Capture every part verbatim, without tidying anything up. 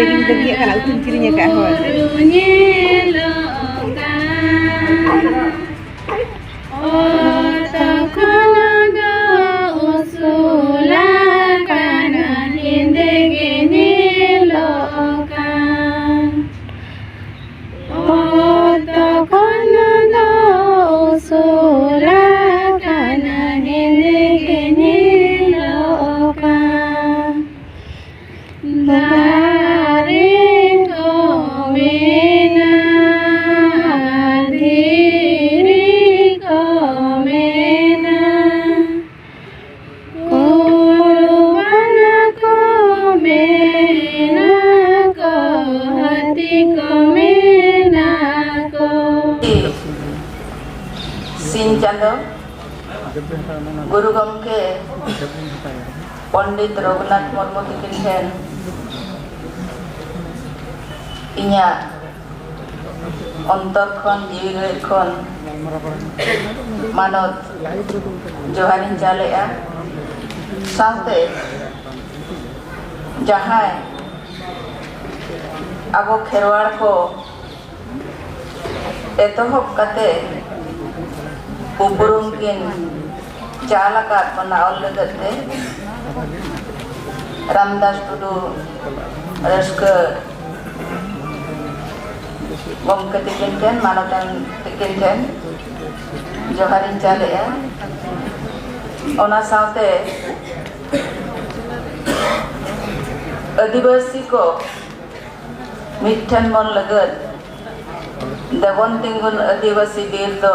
ᱠᱤᱨᱤᱧ ᱵᱟᱹᱜᱤᱭᱟᱜ ᱠᱟᱱᱟ, ᱩᱛᱩᱧ ᱠᱤᱨᱤᱧ ᱟᱠᱟᱫ, ᱦᱳᱭ᱾ ᱧᱮᱞᱚᱜ ᱠᱟᱱ᱾ ᱚᱛ ᱠᱷᱚᱱ ᱫᱚ ᱩᱥᱩᱞ ᱟᱠᱟᱱᱟ, ᱦᱮᱸᱫᱮ ᱜᱮ ᱧᱮᱞᱚᱜ ᱠᱟᱱ᱾ ᱚᱛ ᱠᱷᱚᱱ ᱫᱚ ᱩᱥᱩᱞ ᱟᱠᱟᱱᱟ, ᱦᱮᱸᱫᱮ ᱜᱮ ᱧᱮᱞᱚᱜ ᱠᱟᱱ᱾ ᱫᱟᱨᱮ ᱠᱚ ᱢᱮᱱᱟ, ᱫᱷᱤᱨᱤ ᱠᱚ ᱢᱮᱱᱟ, ᱠᱩᱞ ᱵᱟᱱᱟ ᱠᱚ ᱢᱮᱱᱟ ᱠᱚ, ᱦᱟᱹᱛᱤ ᱠᱚ ᱢᱮᱱᱟ ᱠᱚ᱾ ᱥᱤᱧ ᱪᱟᱸᱫᱚ ᱜᱩᱨᱩ ᱜᱚᱢᱠᱮ ᱯᱚᱱᱰᱤᱛ ᱨᱚᱜᱷᱩᱱᱟᱛᱷ ᱢᱩᱨᱢᱩ ᱛᱤᱠᱤᱱ ᱴᱷᱮᱱ ᱤᱧᱟᱹᱜ ᱚᱱᱛᱚᱨ ᱠᱷᱚᱱ, ᱡᱤᱣᱤ ᱜᱟᱹᱦᱤᱨ ᱠᱷᱚᱱ ᱢᱟᱱᱚᱛ ᱡᱚᱦᱟᱨᱤᱧ ᱪᱟᱞᱮᱜᱼᱟ᱾ ᱥᱟᱶᱛᱮ ᱡᱟᱦᱟᱸᱭ ᱟᱵᱚ ᱠᱷᱮᱨᱣᱟᱲ ᱠᱚ ᱮᱛᱚᱦᱚᱵ ᱠᱟᱛᱮ ᱩᱯᱨᱩᱢ ᱠᱤᱱ ᱪᱟᱞ ᱟᱠᱟᱫ ᱵᱚᱱᱟ ᱚᱞ ᱞᱟᱹᱜᱤᱫ ᱛᱮ, ᱨᱟᱢᱫᱟᱥ ᱴᱩᱰᱩ ᱨᱟᱹᱥᱠᱟᱹ ᱜᱚᱢᱠᱮ ᱛᱤᱠᱤᱱ ᱴᱷᱮᱱ, ᱢᱟᱱᱚᱛᱟᱱ ᱛᱤᱠᱤᱱ ᱴᱷᱮᱱ ᱡᱚᱦᱟᱨᱤᱧ ᱪᱟᱞᱮᱜᱼᱟ᱾ ᱚᱱᱟ ᱥᱟᱶᱛᱮ ᱟᱹᱫᱤᱵᱟᱹᱥᱤ ᱠᱚ ᱢᱤᱫ ᱴᱷᱮᱱ ᱵᱚᱱ ᱞᱟᱹᱜᱤᱫ ᱫᱮᱵᱚᱱ ᱛᱤᱸᱜᱩᱱ ᱟᱹᱫᱤᱵᱟᱹᱥᱤ ᱵᱤᱨ ᱫᱚ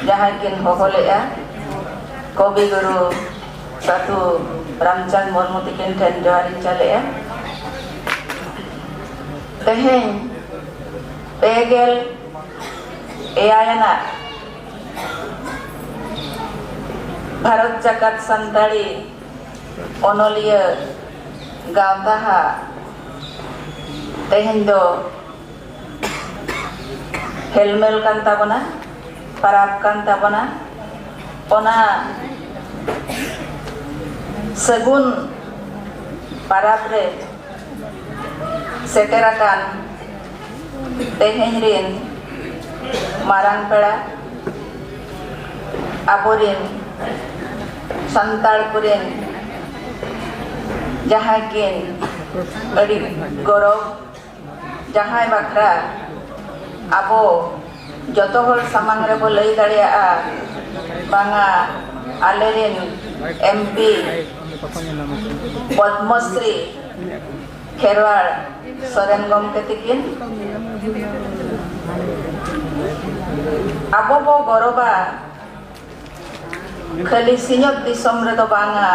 ᱡᱟᱦᱟᱸᱭ ᱠᱤᱱ ᱦᱚᱦᱚ ᱞᱮᱫᱼᱟ, ᱠᱚᱵᱤ ᱜᱩᱨᱩ ᱥᱟᱹᱫᱷᱩ ᱨᱟᱢᱪᱟᱸᱫᱽ ᱢᱩᱨᱢᱩ ᱛᱤᱠᱤᱱ ᱴᱷᱮᱱ ᱡᱚᱦᱟᱨᱤᱧ ᱪᱟᱞᱮᱜᱼᱟ᱾ ᱛᱮᱦᱮᱧ ᱯᱮ ᱜᱮᱞ ᱮᱭᱟᱭ ᱟᱱᱟᱜ ᱵᱷᱟᱨᱚᱛ ᱡᱟᱠᱟᱛ ᱥᱟᱱᱛᱟᱲᱤ ᱚᱱᱚᱞᱤᱭᱟᱹ ᱜᱟᱶᱛᱟ ᱦᱟᱜ ᱛᱮᱦᱮᱧ ᱫᱚ ᱦᱮᱞᱢᱮᱞ ᱠᱟᱱ ᱛᱟᱵᱚᱱᱟ, ᱯᱟᱨᱟᱵᱽ ᱠᱟᱱ ᱛᱟᱵᱚᱱᱟ᱾ ᱚᱱᱟ ᱥᱟᱹᱜᱩᱱ ᱯᱟᱨᱟᱵᱽ ᱨᱮ ᱥᱮᱴᱮᱨ ᱟᱠᱟᱱ ᱛᱮᱦᱮᱧ ᱨᱤᱱ ᱢᱟᱨᱟᱝ ᱯᱮᱲᱟ, ᱟᱵᱚᱨᱤᱱ ᱥᱟᱱᱛᱟᱲ ᱠᱚᱨᱮᱱ ᱡᱟᱦᱟᱸᱭ ᱠᱤᱱ ᱟᱹᱰᱤ ᱜᱚᱨᱚᱵᱽ, ᱡᱟᱦᱟᱸᱭ ᱵᱟᱠᱷᱨᱟ ᱟᱵᱚ ᱡᱚᱛᱚ ᱦᱚᱲ ᱥᱟᱢᱟᱝ ᱨᱮᱵᱚ ᱞᱟᱹᱭ ᱫᱟᱲᱮᱭᱟᱜᱼᱟ, ᱵᱟᱝᱟ, ᱟᱞᱮᱨᱮᱱ ᱮᱢ ᱯᱤ ᱯᱚᱫᱽᱢᱚᱥᱨᱤ ᱠᱷᱮᱨᱣᱟᱲ ᱥᱚᱨᱮᱱ ᱜᱚᱢᱠᱮ ᱛᱤᱠᱤᱱ᱾ ᱟᱵᱚ ᱵᱚ ᱜᱚᱨᱚᱵᱟ ᱠᱷᱟᱹᱞᱤ ᱥᱤᱧᱚᱛ ᱫᱤᱥᱚᱢ ᱨᱮᱫᱚ ᱵᱟᱝᱟ,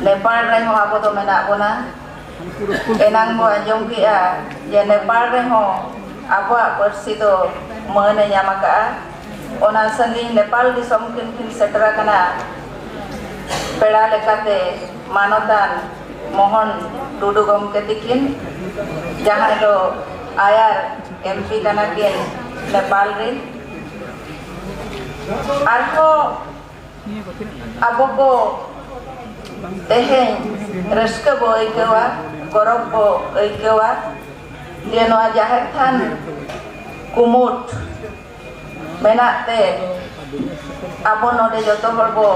ᱱᱮᱯᱟᱲ ᱨᱮᱦᱚᱸ ᱟᱵᱚ ᱫᱚ ᱢᱮᱱᱟᱜ ᱵᱚᱱᱟ᱾ ᱮᱱᱟᱝ ᱵᱚ ᱟᱸᱡᱚᱢ ᱠᱮᱜᱼᱟ ᱡᱮ ᱱᱮᱯᱟᱲ ᱨᱮᱦᱚᱸ ᱟᱵᱚᱣᱟᱜ ᱯᱟᱹᱨᱥᱤ ᱫᱚ ᱢᱟᱹᱱ ᱮ ᱧᱟᱢ ᱟᱠᱟᱫᱼᱟ᱾ ᱚᱱᱟ ᱥᱟᱺᱜᱤᱧ ᱱᱮᱯᱟᱞ ᱫᱤᱥᱚᱢ ᱠᱤᱱ ᱠᱤᱱ ᱥᱮᱴᱮᱨ ᱟᱠᱟᱱᱟ ᱯᱮᱲᱟ ᱞᱮᱠᱟᱛᱮ ᱢᱟᱱᱚᱛᱟᱱ ᱢᱳᱦᱚᱱ ᱴᱩᱰᱩ ᱜᱚᱢᱠᱮ ᱛᱤᱠᱤᱱ, ᱡᱟᱦᱟᱸᱭ ᱫᱚ ᱟᱭᱟᱨ ᱮᱢ ᱯᱤ ᱠᱟᱱᱟ ᱠᱤᱱ ᱱᱮᱯᱟᱞ ᱨᱮᱱ᱾ ᱟᱨᱦᱚᱸ ᱟᱵᱚ ᱠᱚ ᱛᱮᱦᱮᱧ ᱨᱟᱹᱥᱠᱟᱹ ᱵᱚ ᱟᱹᱭᱠᱟᱹᱣᱟ, ᱜᱚᱨᱚᱵᱽ ᱵᱚ ᱟᱹᱭᱠᱟᱹᱣᱟ ᱡᱮ ᱱᱚᱣᱟ ᱡᱟᱦᱮᱨ ᱛᱷᱟᱱ ᱠᱩᱢᱩᱴ ᱢᱮᱱᱟᱜ ᱛᱮ ᱟᱵᱚ ᱱᱚᱰᱮ ᱡᱚᱛᱚ ᱦᱚᱲ ᱵᱚ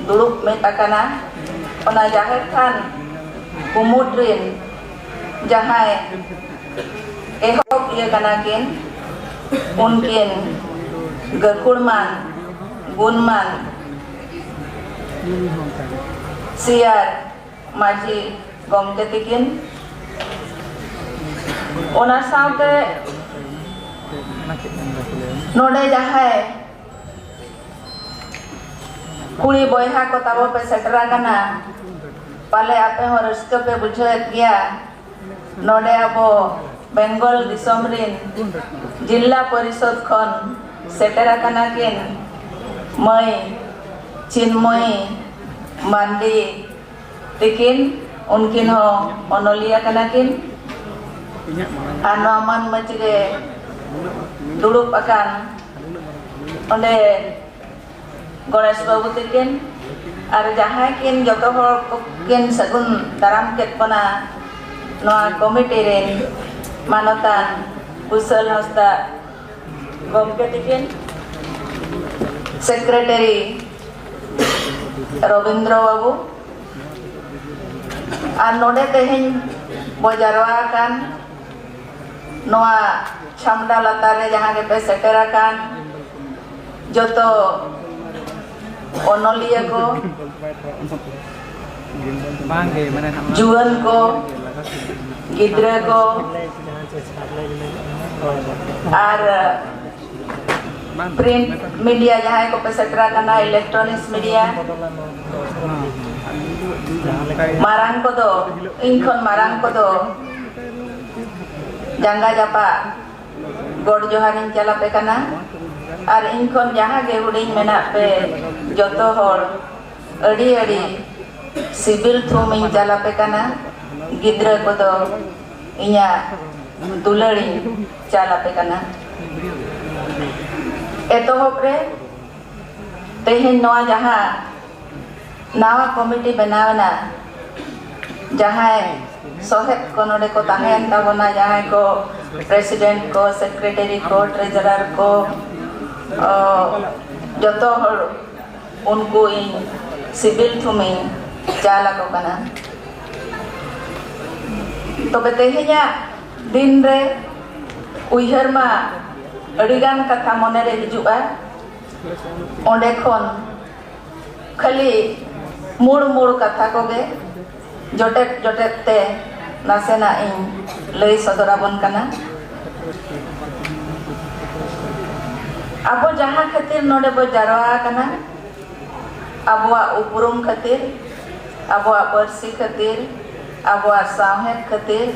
ᱫᱩᱲᱩᱵ ᱢᱤᱫ ᱟᱠᱟᱱᱟ᱾ ᱚᱱᱟ ᱡᱟᱦᱮᱨ ᱛᱷᱟᱱ ᱠᱩᱢᱩᱴ ᱨᱤᱱ ᱡᱟᱦᱟᱸᱭ ᱮᱦᱚᱵ ᱤᱭᱟᱹ ᱠᱟᱱᱟ ᱠᱤᱱ, ᱩᱱᱠᱤᱱ ᱜᱟᱹᱠᱷᱩᱲ ᱢᱟᱱ, ᱜᱩᱱ ᱢᱟᱱ ᱥᱤᱭᱟᱨ ᱢᱟᱹᱡᱷᱤ ᱜᱚᱢᱠᱮ ᱛᱤᱠᱤᱱ, ᱚᱱᱟ ᱥᱟᱶᱛᱮ ᱱᱚᱰᱮ ᱡᱟᱦᱟᱸᱭ ᱠᱩᱲᱤ ᱵᱚᱭᱦᱟ ᱠᱚ ᱛᱟᱵᱚ ᱯᱮ ᱥᱮᱴᱮᱨ ᱟᱠᱟᱱᱟ, ᱯᱟᱞᱮ ᱟᱯᱮ ᱦᱚᱸ ᱨᱟᱹᱥᱠᱟᱹ ᱯᱮ ᱵᱩᱡᱷᱟᱹᱣᱮᱫ ᱜᱮᱭᱟ᱾ ᱱᱚᱰᱮ ᱟᱵᱚ ᱵᱮᱝᱜᱚᱞ ᱫᱤᱥᱚᱢ ᱨᱤᱱ ᱡᱤᱞᱟ ᱯᱚᱨᱤᱥᱚᱫᱽ ᱠᱷᱚᱱ ᱥᱮᱴᱮᱨ ᱟᱠᱟᱱᱟ ᱠᱤᱱ ᱢᱟᱹᱭ ᱪᱤᱱᱢᱚᱭᱤ ᱢᱟᱱᱰᱤ ᱛᱤᱠᱤᱱ, ᱩᱱᱠᱤᱱ ᱦᱚᱸ ᱚᱱᱚᱞᱤᱭᱟᱹ ᱠᱟᱱᱟ ᱠᱤᱱ᱾ ᱟᱨ ᱱᱚᱣᱟ ᱢᱟᱹᱱ ᱢᱟᱹᱪᱤ ᱨᱮ ᱫᱩᱲᱩᱵ ᱟᱠᱟᱱ ᱚᱸᱰᱮ ᱜᱚᱬᱮᱥ ᱵᱟᱹᱵᱩ ᱛᱤᱠᱤᱱ ᱟᱨ ᱡᱟᱦᱟᱸᱭ ᱠᱤᱱ ᱡᱚᱛᱚ ᱦᱚᱲ ᱠᱚᱠᱤᱱ ᱥᱟᱹᱜᱩᱱ ᱫᱟᱨᱟᱢ ᱠᱮᱫ ᱵᱚᱱᱟ, ᱱᱚᱣᱟ ᱠᱚᱢᱤᱴᱤ ᱨᱮᱱ ᱢᱟᱱᱚᱛᱟᱱ ᱠᱩᱥᱚᱞ ᱦᱟᱸᱥᱫᱟ ᱜᱚᱢᱠᱮ ᱛᱤᱠᱤᱱ, ᱥᱮᱠᱨᱮᱴᱟᱨᱤ ᱨᱚᱵᱤᱱᱫᱨᱚ ᱵᱟᱹᱵᱩ, ᱟᱨ ᱱᱚᱰᱮ ᱛᱮᱦᱮᱧ ᱵᱚ ᱡᱟᱨᱣᱟ ᱟᱠᱟᱱ ᱱᱚᱣᱟ ᱪᱷᱟᱢᱰᱟ ᱞᱟᱛᱟᱨ ᱨᱮ ᱡᱟᱦᱟᱸ ᱜᱮᱯᱮ ᱥᱮᱴᱮᱨ ᱟᱠᱟᱱ ᱡᱚᱛᱚ ᱚᱱᱚᱞᱤᱭᱟᱹ ᱠᱚ, ᱡᱩᱣᱟᱹᱱ ᱠᱚ, ᱜᱤᱫᱽᱨᱟᱹ ᱠᱚ, ᱟᱨ ᱯᱨᱤᱱᱴ ᱢᱤᱰᱤᱭᱟ ᱡᱟᱦᱟᱸᱭ ᱠᱚᱯᱮ ᱥᱮᱴᱮᱨ ᱟᱠᱟᱱᱟ, ᱤᱞᱮᱠᱴᱨᱚᱱᱤᱠᱥ ᱢᱤᱰᱤᱭᱟ, ᱢᱟᱨᱟᱝ ᱠᱚᱫᱚ, ᱤᱧ ᱠᱷᱚᱱ ᱢᱟᱨᱟᱝ ᱠᱚᱫᱚ ᱡᱟᱸᱜᱟ ᱡᱟᱯᱟᱜ ᱜᱚᱰ ᱡᱚᱦᱟᱨᱤᱧ ᱪᱟᱞ ᱟᱯᱮ ᱠᱟᱱᱟ᱾ ᱟᱨ ᱤᱧ ᱠᱷᱚᱱ ᱡᱟᱦᱟᱸ ᱜᱮ ᱦᱩᱰᱤᱧ ᱢᱮᱱᱟᱜ ᱯᱮ, ᱡᱚᱛᱚ ᱦᱚᱲ ᱟᱹᱰᱤ ᱟᱹᱰᱤ ᱥᱤᱵᱤᱞ ᱛᱷᱩᱢ ᱤᱧ ᱪᱟᱞ ᱟᱯᱮ ᱠᱟᱱᱟ᱾ ᱜᱤᱫᱽᱨᱟᱹ ᱠᱚᱫᱚ ᱤᱧᱟᱹᱜ ᱫᱩᱞᱟᱹᱲ ᱤᱧ ᱪᱟᱞ ᱟᱯᱮ ᱠᱟᱱᱟ᱾ ᱮᱛᱚᱦᱚᱵ ᱨᱮ ᱛᱮᱦᱮᱧ ᱱᱚᱣᱟ ᱡᱟᱦᱟᱸ ᱱᱟᱣᱟ ᱠᱚᱢᱤᱴᱤ ᱵᱮᱱᱟᱣ ᱮᱱᱟ, ᱡᱟᱦᱟᱸᱭ ᱥᱚᱦᱮᱫ ᱠᱚ ᱱᱚᱰᱮ ᱠᱚ ᱛᱟᱦᱮᱸᱭᱮᱱ ᱛᱟᱵᱚᱱᱟ, ᱡᱟᱦᱟᱸᱭ ᱠᱚ ᱯᱨᱮᱥᱤᱰᱮᱱᱴ ᱠᱚ, ᱥᱮᱠᱨᱮᱴᱟᱨᱤ ᱠᱚ, ᱴᱨᱮᱡᱟᱨᱟᱨ ᱠᱚ, ᱚ, ᱡᱚᱛᱚ ᱦᱚᱲ ᱩᱱᱠᱩ ᱤᱧ ᱥᱤᱵᱤᱞ ᱛᱷᱩᱢᱤᱧ ᱪᱟᱞ ᱟᱠᱚ ᱠᱟᱱᱟ᱾ ᱛᱚᱵᱮ ᱛᱮᱦᱮᱧᱟᱜ ᱫᱤᱱ ᱨᱮ ᱩᱭᱦᱟᱹᱨ ᱢᱟ ᱟᱹᱰᱤᱜᱟᱱ ᱠᱟᱛᱷᱟ ᱢᱚᱱᱮᱨᱮ ᱦᱤᱡᱩᱜᱼᱟ, ᱚᱸᱰᱮ ᱠᱷᱚᱱ ᱠᱷᱟᱹᱞᱤ ᱢᱩᱲ ᱢᱩᱲ ᱠᱟᱛᱷᱟ ᱠᱚᱜᱮ ᱡᱚᱴᱮᱫ ᱡᱚᱴᱮᱫ ᱛᱮ ᱱᱟᱥᱮᱱᱟᱜ ᱤᱧ ᱞᱟᱹᱭ ᱥᱚᱫᱚᱨ ᱟᱵᱚᱱ ᱠᱟᱱᱟ᱾ ᱟᱵᱚ ᱡᱟᱦᱟᱸ ᱠᱷᱟᱹᱛᱤᱨ ᱱᱚᱰᱮ ᱵᱚ ᱡᱟᱨᱣᱟ ᱟᱠᱟᱱᱟ, ᱟᱵᱚᱣᱟᱜ ᱩᱯᱨᱩᱢ ᱠᱷᱟᱹᱛᱤᱨ, ᱟᱵᱚᱣᱟᱜ ᱯᱟᱹᱨᱥᱤ ᱠᱷᱟᱹᱛᱤᱨ, ᱟᱵᱚᱣᱟᱜ ᱥᱟᱶᱦᱮᱫ ᱠᱷᱟᱹᱛᱤᱨ,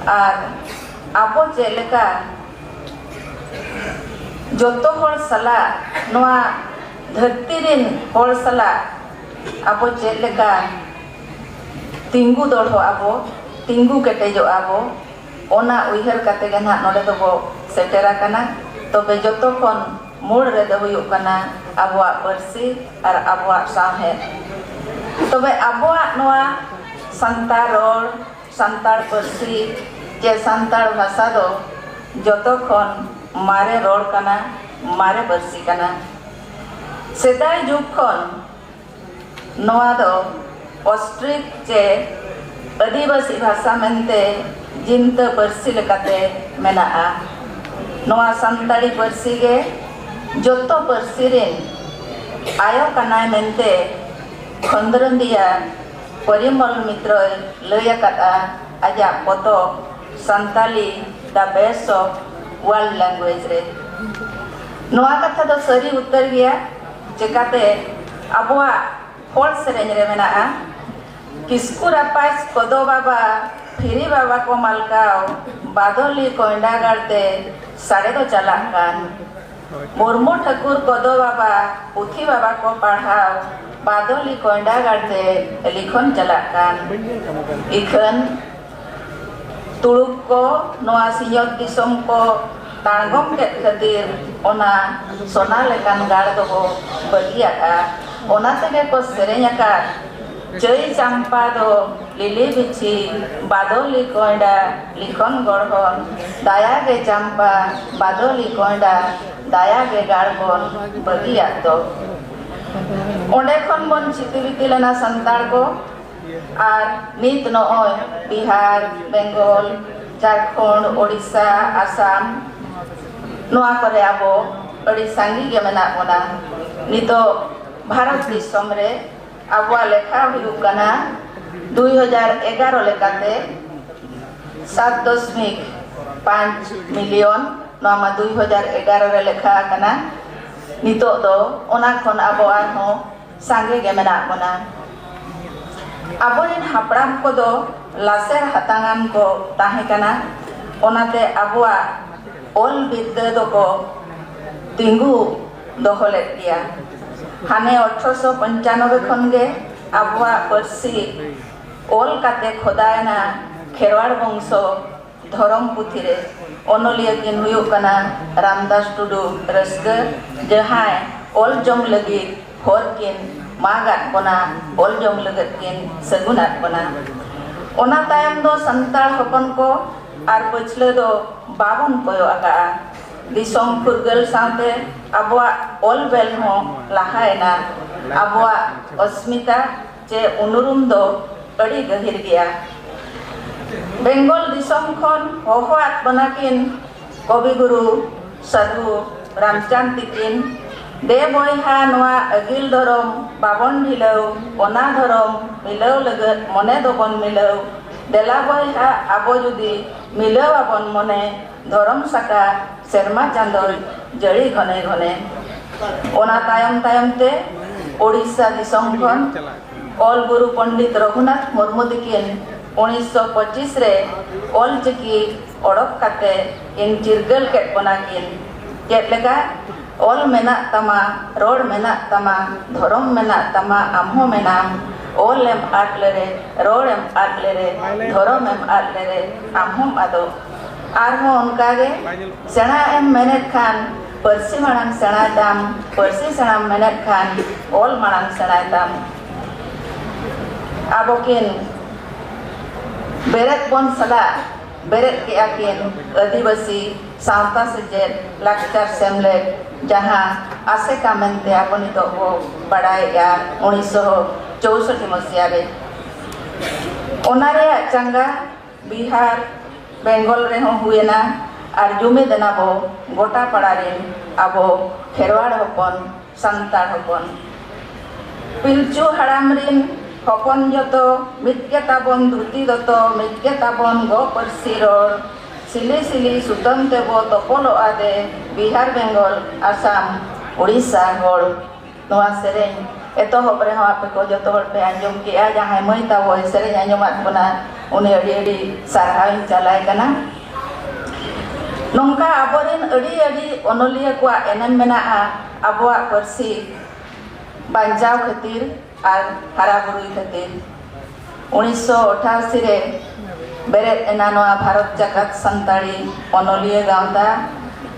ᱟᱨ ᱟᱵᱚ ᱪᱮᱫ ᱞᱮᱠᱟ ᱡᱚᱛᱚ ᱦᱚᱲ ᱥᱟᱞᱟᱜ, ᱱᱚᱣᱟ ᱫᱷᱟᱹᱨᱛᱤ ᱨᱮᱱ ᱦᱚᱲ ᱥᱟᱞᱟᱜ ᱟᱵᱚ ᱪᱮᱫ ᱞᱮᱠᱟ ᱛᱤᱸᱜᱩ ᱫᱚᱲᱦᱚᱜ ᱟᱵᱚ, ᱛᱤᱸᱜᱩ ᱠᱮᱴᱮᱡᱚᱜ ᱟᱵᱚ, ᱚᱱᱟ ᱩᱭᱦᱟᱹᱨ ᱠᱟᱛᱮ ᱜᱮ ᱱᱟᱦᱟᱜ ᱱᱚᱰᱮ ᱫᱚᱵᱚ ᱥᱮᱴᱮᱨ ᱟᱠᱟᱱᱟ᱾ ᱛᱚᱵᱮ ᱡᱚᱛᱚ ᱠᱷᱚᱱ ᱢᱩᱲ ᱨᱮᱫᱚ ᱦᱩᱭᱩᱜ ᱠᱟᱱᱟ ᱟᱵᱚᱣᱟᱜ ᱯᱟᱹᱨᱥᱤ ᱟᱨ ᱟᱵᱚᱣᱟᱜ ᱥᱟᱶᱦᱮᱫ᱾ ᱛᱚᱵᱮ ᱟᱵᱚᱣᱟᱜ ᱱᱚᱣᱟ ᱥᱟᱱᱛᱟᱲ ᱨᱚᱲ, ᱥᱟᱱᱛᱟᱲ ᱯᱟᱹᱨᱥᱤ ᱪᱮ ᱥᱟᱱᱛᱟᱲ ᱵᱷᱟᱥᱟ ᱫᱚ ᱡᱚᱛᱚ ᱠᱷᱚᱱ ᱢᱟᱨᱮ ᱨᱚᱲ ᱠᱟᱱᱟ, ᱢᱟᱨᱮ ᱯᱟᱹᱨᱥᱤ ᱠᱟᱱᱟ᱾ ᱥᱮᱫᱟᱭ ᱡᱩᱜᱽ ᱠᱷᱚᱱ ᱱᱚᱣᱟ ᱫᱚ ᱚᱥᱴᱨᱤᱠ ᱪᱮ ᱟᱹᱫᱤᱵᱟᱹᱥᱤ ᱵᱷᱟᱥᱟ ᱢᱮᱱᱛᱮ ᱡᱤᱱᱛᱟᱹ ᱯᱟᱹᱨᱥᱤ ᱞᱮᱠᱟᱛᱮ ᱢᱮᱱᱟᱜᱼᱟ᱾ ᱱᱚᱣᱟ ᱥᱟᱱᱛᱟᱲᱤ ᱯᱟᱹᱨᱥᱤ ᱜᱮ ᱡᱚᱛᱚ ᱯᱟᱹᱨᱥᱤ ᱨᱮᱱ ᱟᱭᱳ ᱠᱟᱱᱟᱭ ᱢᱮᱱᱛᱮ ᱠᱷᱚᱸᱫᱽᱨᱚᱸᱫᱤᱭᱟᱹ ᱯᱚᱨᱤᱢᱚᱞ ᱢᱤᱛᱨᱚᱭ ᱞᱟᱹᱭ ᱟᱠᱟᱫᱼᱟ ᱟᱡᱟᱜ ᱯᱚᱛᱚᱵ Santali The Best of World Language ᱨᱮ᱾ ᱱᱚᱣᱟ ᱠᱟᱛᱷᱟ ᱫᱚ ᱥᱟᱹᱨᱤ ᱩᱛᱟᱹᱨ ᱜᱮᱭᱟ᱾ ᱪᱮᱠᱟᱛᱮ ᱟᱵᱚᱣᱟᱜ ᱦᱚᱲ ᱥᱮᱨᱮᱧ ᱨᱮ ᱢᱮᱱᱟᱜᱼᱟ, ᱠᱤᱥᱠᱩ ᱨᱟᱯᱟᱡᱽ ᱠᱚᱫᱚ ᱵᱟᱵᱟ, ᱯᱷᱤᱨᱤ ᱵᱟᱵᱟ ᱠᱚ ᱢᱟᱞᱠᱟᱣ, ᱵᱟᱫᱚᱞᱤ ᱠᱚᱭᱰᱟ ᱜᱟᱲ ᱛᱮ ᱥᱟᱰᱮ ᱫᱚ ᱪᱟᱞᱟᱜ ᱠᱟᱱ᱾ ᱢᱩᱨᱢᱩ ᱴᱷᱟᱹᱠᱩᱨ ᱠᱚᱫᱚ ᱵᱟᱵᱟ, ᱯᱩᱛᱷᱤ ᱵᱟᱵᱟ ᱠᱚ ᱯᱟᱲᱦᱟᱣ, ᱵᱟᱫᱚᱞᱤ ᱠᱚᱭᱰᱟ ᱜᱟᱲ ᱛᱮ ᱞᱤᱠᱷᱚᱱ ᱪᱟᱞᱟᱜ ᱠᱟᱱ᱾ ᱤᱠᱷᱟᱹᱱ ᱛᱩᱲᱩᱠ ᱠᱚ ᱱᱚᱣᱟ ᱥᱤᱧᱚᱛ ᱫᱤᱥᱚᱢ ᱠᱚ ᱛᱟᱬᱜᱚᱢ ᱠᱮᱫ ᱠᱷᱟᱹᱛᱤᱨ ᱚᱱᱟ ᱥᱚᱱᱟ ᱞᱮᱠᱟᱱ ᱜᱟᱲ ᱫᱚᱵᱚ ᱵᱟᱹᱜᱤᱭᱟᱜᱼᱟ᱾ ᱚᱱᱟ ᱛᱮᱜᱮ ᱠᱚ ᱥᱮᱨᱮᱧ ᱟᱠᱟᱫ, ᱪᱟᱹᱭ ᱪᱟᱢᱯᱟ ᱫᱚ ᱞᱤᱞᱤ ᱵᱤᱪᱷᱤ, ᱵᱟᱫᱚᱞᱤ ᱠᱚᱭᱰᱟ ᱞᱤᱠᱷᱚᱱ ᱜᱚᱲᱦᱚᱱ, ᱫᱟᱭᱟ ᱜᱮ ᱪᱟᱢᱯᱟ, ᱵᱟᱫᱚᱞᱤ ᱠᱚᱭᱰᱟ, ᱫᱟᱭᱟ ᱜᱮ ᱜᱟᱲ ᱵᱚᱱ ᱵᱟᱹᱜᱤᱭᱟᱜ ᱫᱚ᱾ ᱚᱸᱰᱮ ᱠᱷᱚᱱ ᱵᱚᱱ ᱪᱷᱤᱛᱤ ᱵᱤᱛᱤ ᱞᱮᱱᱟ ᱥᱟᱱᱛᱟᱲ ᱠᱚ᱾ ᱟᱨ ᱱᱤᱛ ᱱᱚᱜᱼᱚᱭ ᱵᱤᱦᱟᱨ, ᱵᱮᱝᱜᱚᱞ, ᱡᱷᱟᱲᱠᱷᱚᱸᱰ, ᱳᱰᱤᱥᱟ, ᱟᱥᱟᱢ, ᱱᱚᱣᱟ ᱠᱚᱨᱮ ᱟᱵᱚ ᱟᱹᱰᱤ ᱥᱟᱸᱜᱮ ᱜᱮ ᱢᱮᱱᱟᱜ ᱵᱚᱱᱟ᱾ ᱱᱤᱛᱚᱜ ᱵᱷᱟᱨᱚᱛ ᱫᱤᱥᱚᱢ ᱨᱮ ᱟᱵᱚᱣᱟᱜ ᱞᱮᱠᱷᱟ ᱦᱩᱭᱩᱜ ᱠᱟᱱᱟ ᱫᱩᱭ ᱦᱟᱡᱟᱨ ᱮᱜᱟᱨᱚ ᱞᱮᱠᱟᱛᱮ ᱥᱟᱛ ᱫᱚᱥᱢᱤᱠ ᱯᱟᱸᱪ ᱢᱤᱞᱤᱭᱚᱱ, ᱱᱚᱣᱟ ᱢᱟ ᱫᱩᱭ ᱦᱟᱡᱟᱨ ᱮᱜᱟᱨᱚ ᱨᱮ ᱞᱮᱠᱷᱟ ᱟᱠᱟᱱᱟ᱾ ᱱᱤᱛᱚᱜ ᱫᱚ ᱚᱱᱟ ᱠᱷᱚᱱ ᱟᱵᱚ ᱟᱨᱦᱚᱸ ᱥᱟᱸᱜᱮ ᱜᱮ ᱢᱮᱱᱟᱜ ᱵᱚᱱᱟ᱾ ᱟᱵᱚᱨᱮᱱ ᱦᱟᱯᱲᱟᱢ ᱠᱚᱫᱚ ᱞᱟᱥᱮᱨ ᱦᱟᱛᱟᱝᱟᱱ ᱠᱚ ᱛᱟᱦᱮᱸ ᱠᱟᱱᱟ, ᱚᱱᱟᱛᱮ ᱟᱵᱚᱣᱟᱜ ᱚᱞ ᱵᱤᱨᱫᱟᱹ ᱫᱚᱠᱚ ᱛᱤᱸᱜᱩ ᱫᱚᱦᱚ ᱞᱮᱫ ᱜᱮᱭᱟ᱾ ᱦᱟᱱᱮ ᱟᱴᱷᱨᱚᱥᱚ ᱯᱚᱧᱪᱟᱱᱚᱵᱵᱳᱭ ᱠᱷᱚᱱ ᱜᱮ ᱟᱵᱚᱣᱟᱜ ᱯᱟᱹᱨᱥᱤ ᱚᱞ ᱠᱟᱛᱮ ᱠᱷᱚᱫᱟᱭᱮᱱᱟ ᱠᱷᱮᱨᱣᱟᱲ ᱵᱚᱝᱥᱚ ᱫᱷᱚᱨᱚᱢ ᱯᱩᱛᱷᱤ ᱨᱮ᱾ ᱚᱱᱚᱞᱤᱭᱟᱹ ᱠᱤᱱ ᱦᱩᱭᱩᱜ ᱠᱟᱱᱟ ᱨᱟᱢᱫᱟᱥ ᱴᱩᱰᱩ ᱨᱟᱹᱥᱠᱟᱹ, ᱡᱟᱦᱟᱸᱭ ᱚᱞ ᱡᱚᱝ ᱞᱟᱹᱜᱤᱫ ᱦᱚᱨ ᱠᱤᱱ ᱢᱟᱜᱟᱫ ᱵᱚᱱᱟ, ᱚᱞ ᱡᱚᱝ ᱞᱟᱹᱜᱤᱫ ᱠᱤᱱ ᱥᱟᱹᱜᱩᱱᱟᱫ ᱵᱚᱱᱟ᱾ ᱚᱱᱟ ᱛᱟᱭᱚᱢ ᱫᱚ ᱥᱟᱱᱛᱟᱲ ᱦᱚᱯᱚᱱ ᱠᱚ ᱟᱨ ᱯᱟᱹᱪᱷᱞᱟᱹ ᱫᱚ ᱵᱟᱵᱚᱱ ᱠᱚᱭᱚᱜ ᱟᱠᱟᱫᱼᱟ᱾ ᱫᱤᱥᱚᱢ ᱯᱷᱩᱨᱜᱟᱹᱞ ᱥᱟᱶᱛᱮ ᱟᱵᱚᱣᱟᱜ ᱚᱞ ᱵᱮᱞ ᱦᱚᱸ ᱞᱟᱦᱟᱭᱮᱱᱟ᱾ ᱟᱵᱚᱣᱟᱜ ᱚᱥᱢᱤᱛᱟ ᱪᱮ ᱩᱱᱩᱨᱩᱢ ᱫᱚ ᱟᱹᱰᱤ ᱜᱟᱹᱦᱤᱨ ᱜᱮᱭᱟ᱾ ᱵᱮᱝᱜᱚᱞ ᱫᱤᱥᱚᱢ ᱠᱷᱚᱱ ᱦᱚᱦᱚᱣᱟᱫ ᱵᱚᱱᱟ ᱠᱤᱱ ᱠᱚᱵᱤ ᱜᱩᱨᱩ ᱥᱟᱹᱫᱷᱩ ᱨᱟᱢᱪᱟᱸᱫᱽ ᱛᱤᱠᱤᱱ, "ᱫᱮ ᱵᱚᱭᱦᱟ, ᱱᱚᱣᱟ ᱟᱹᱜᱤᱞ ᱫᱷᱚᱨᱚᱢ ᱵᱟᱵᱚᱱ ᱰᱷᱤᱞᱟᱹᱣ, ᱚᱱᱟ ᱫᱷᱚᱨᱚᱢ ᱢᱤᱞᱟᱹᱣ ᱞᱟᱹᱜᱤᱫ ᱢᱚᱱᱮ ᱫᱚᱵᱚᱱ ᱢᱤᱞᱟᱹᱣ᱾ ᱫᱮᱞᱟ ᱵᱚᱭᱦᱟ, ᱟᱵᱚ ᱡᱩᱫᱤ ᱢᱤᱞᱟᱹᱣ ᱟᱵᱚᱱ ᱢᱚᱱᱮ, ᱫᱷᱚᱨᱚᱢ ᱥᱟᱠᱟ ᱥᱮᱨᱢᱟ ᱪᱟᱸᱫᱚᱭ ᱡᱟᱹᱲᱤ ᱜᱷᱚᱱᱮ ᱜᱷᱚᱱᱮ᱾" ᱚᱱᱟ ᱛᱟᱭᱚᱢ ᱛᱟᱭᱚᱢ ᱛᱮ ᱳᱰᱤᱥᱟ ᱫᱤᱥᱚᱢ ᱠᱷᱚᱱ ᱚᱞ ᱜᱩᱨᱩ ᱯᱚᱱᱰᱤᱛ ᱨᱚᱜᱷᱩᱱᱟᱛᱷ ᱢᱩᱨᱢᱩ ᱛᱤᱠᱤᱱ ᱩᱱᱤᱥᱥᱚ ᱯᱚᱸᱪᱤᱥ ᱨᱮ ᱚᱞ ᱪᱤᱠᱤ ᱚᱰᱚᱠ ᱠᱟᱛᱮ ᱠᱤᱱ ᱪᱤᱨᱜᱟᱹᱞ ᱠᱮᱫ ᱵᱚᱱᱟ ᱠᱤᱱ᱾ ᱪᱮᱫ ᱞᱮᱠᱟ? "ᱚᱞ ᱢᱮᱱᱟᱜ ᱛᱟᱢᱟ, ᱨᱚᱲ ᱢᱮᱱᱟᱜ ᱛᱟᱢᱟ, ᱫᱷᱚᱨᱚᱢ ᱢᱮᱱᱟᱜ ᱛᱟᱢᱟ, ᱟᱢ ᱦᱚᱸ ᱢᱮᱱᱟᱢ᱾ ᱚᱞ ᱮᱢ ᱟᱫ ᱞᱮᱨᱮ, ᱨᱚᱲ ᱮᱢ ᱟᱫ ᱞᱮᱨᱮ, ᱫᱷᱚᱨᱚᱢ ᱮᱢ ᱟᱫ ᱞᱮᱨᱮ, ᱟᱢ ᱦᱚᱸᱢ ᱟᱫᱚᱜ᱾" ᱟᱨᱦᱚᱸ ᱚᱱᱠᱟᱜᱮ, ᱥᱮᱬᱟ ᱮᱢ ᱢᱮᱱᱮᱫ ᱠᱷᱟᱱ ᱯᱟᱹᱨᱥᱤ ᱢᱟᱲᱟᱝ ᱥᱮᱬᱟᱭ ᱛᱟᱢ, ᱯᱟᱹᱨᱥᱤ ᱥᱮᱬᱟᱢ ᱢᱮᱱᱮᱫ ᱠᱷᱟᱱ ᱚᱞ ᱢᱟᱲᱟᱝ ᱥᱮᱬᱟᱭ ᱛᱟᱢ᱾ ᱟᱵᱚ ᱠᱤᱱ ᱵᱮᱨᱮᱫ ᱵᱚᱱ ᱥᱟᱞᱟᱜ ᱵᱮᱨᱮᱫ ᱠᱮᱜᱼᱟ ᱠᱤᱱ ᱟᱹᱫᱤᱵᱟᱹᱥᱤ ᱥᱟᱶᱛᱟ ᱥᱮᱪᱮᱫ ᱞᱟᱠᱪᱟᱨ ᱥᱮᱢᱞᱮᱫ, ᱡᱟᱦᱟᱸ ᱟᱥᱮᱠᱟ ᱢᱮᱱᱛᱮ ᱟᱵᱚ ᱱᱤᱛᱚᱜ ᱵᱚ ᱵᱟᱲᱟᱭᱮᱜᱼᱟ, ᱩᱱᱤᱥᱥᱚ ᱪᱳᱥᱚᱴᱴᱤ ᱢᱚᱥᱤᱦᱟ ᱨᱮ᱾ ᱚᱱᱟ ᱨᱮᱭᱟᱜ ᱪᱟᱸᱜᱟ ᱵᱤᱦᱟᱨ, ᱵᱮᱝᱜᱚᱞ ᱨᱮᱦᱚᱸ ᱦᱩᱭᱮᱱᱟ᱾ ᱟᱨ ᱡᱩᱢᱤᱫ ᱮᱱᱟ ᱵᱚ ᱜᱚᱴᱟ ᱯᱟᱲᱟ ᱨᱮᱱ ᱟᱵᱚ ᱠᱷᱮᱨᱣᱟᱲ ᱦᱚᱯᱚᱱ, ᱥᱟᱱᱛᱟᱲ ᱦᱚᱯᱚᱱ᱾ ᱯᱤᱞᱪᱩ ᱦᱟᱲᱟᱢ ᱨᱤᱱ ᱦᱚᱯᱚᱱ ᱡᱚᱛᱚ, ᱢᱤᱫ ᱜᱮ ᱛᱟᱵᱚᱱ ᱫᱷᱩᱛᱤ ᱫᱚᱛᱚ, ᱢᱤᱫ ᱜᱮ ᱛᱟᱵᱚᱱ ᱜᱚ ᱯᱟᱹᱨᱥᱤ ᱨᱚᱲ᱾ ᱥᱤᱞᱤ ᱥᱤᱞᱤ ᱥᱩᱛᱟᱹᱢ ᱛᱮᱵᱚ ᱛᱚᱯᱚᱞᱚᱜᱼᱟ ᱫᱮ, ᱵᱤᱦᱟᱨ, ᱵᱮᱝᱜᱚᱞ, ᱟᱥᱟᱢ, ᱩᱲᱤᱥᱥᱟ ᱦᱚᱲ᱾ ᱱᱚᱣᱟ ᱥᱮᱨᱮᱧ ᱮᱛᱚᱦᱚᱵ ᱨᱮᱦᱚᱸ ᱟᱯᱮ ᱠᱚ ᱡᱚᱛᱚ ᱦᱚᱲ ᱯᱮ ᱟᱸᱡᱚᱢ ᱠᱮᱜᱼᱟ᱾ ᱡᱟᱦᱟᱸᱭ ᱢᱟᱹᱭ ᱛᱟᱵᱚᱭ ᱥᱮᱨᱮᱧ ᱟᱸᱡᱚᱢᱟᱫ ᱵᱚᱱᱟ, ᱩᱱᱤ ᱟᱹᱰᱤ ᱟᱹᱰᱤ ᱥᱟᱨᱦᱟᱣ ᱤᱧ ᱪᱟᱞᱟᱭ ᱠᱟᱱᱟ᱾ ᱱᱚᱝᱠᱟ ᱟᱵᱚᱨᱮᱱ ᱟᱹᱰᱤ ᱟᱹᱰᱤ ᱚᱱᱚᱞᱤᱭᱟᱹ ᱠᱚᱣᱟᱜ ᱮᱱᱮᱢ ᱢᱮᱱᱟᱜᱼᱟ ᱟᱵᱚᱣᱟᱜ ᱯᱟᱹᱨᱥᱤ ᱵᱟᱧᱪᱟᱣ ᱠᱷᱟᱹᱛᱤᱨ ᱟᱨ ᱦᱟᱨᱟ ᱵᱩᱨᱩᱭ ᱠᱷᱟᱹᱛᱤᱨ᱾ ᱩᱱᱤᱥᱥᱚ ᱟᱴᱷᱟᱥᱤ ᱨᱮ ᱵᱮᱨᱮᱫ ᱮᱱᱟ ᱱᱚᱣᱟ ᱵᱷᱟᱨᱚᱛ ᱡᱟᱠᱟᱛ ᱥᱟᱱᱛᱟᱲᱤ ᱚᱱᱚᱞᱤᱭᱟᱹ ᱜᱟᱶᱛᱟ᱾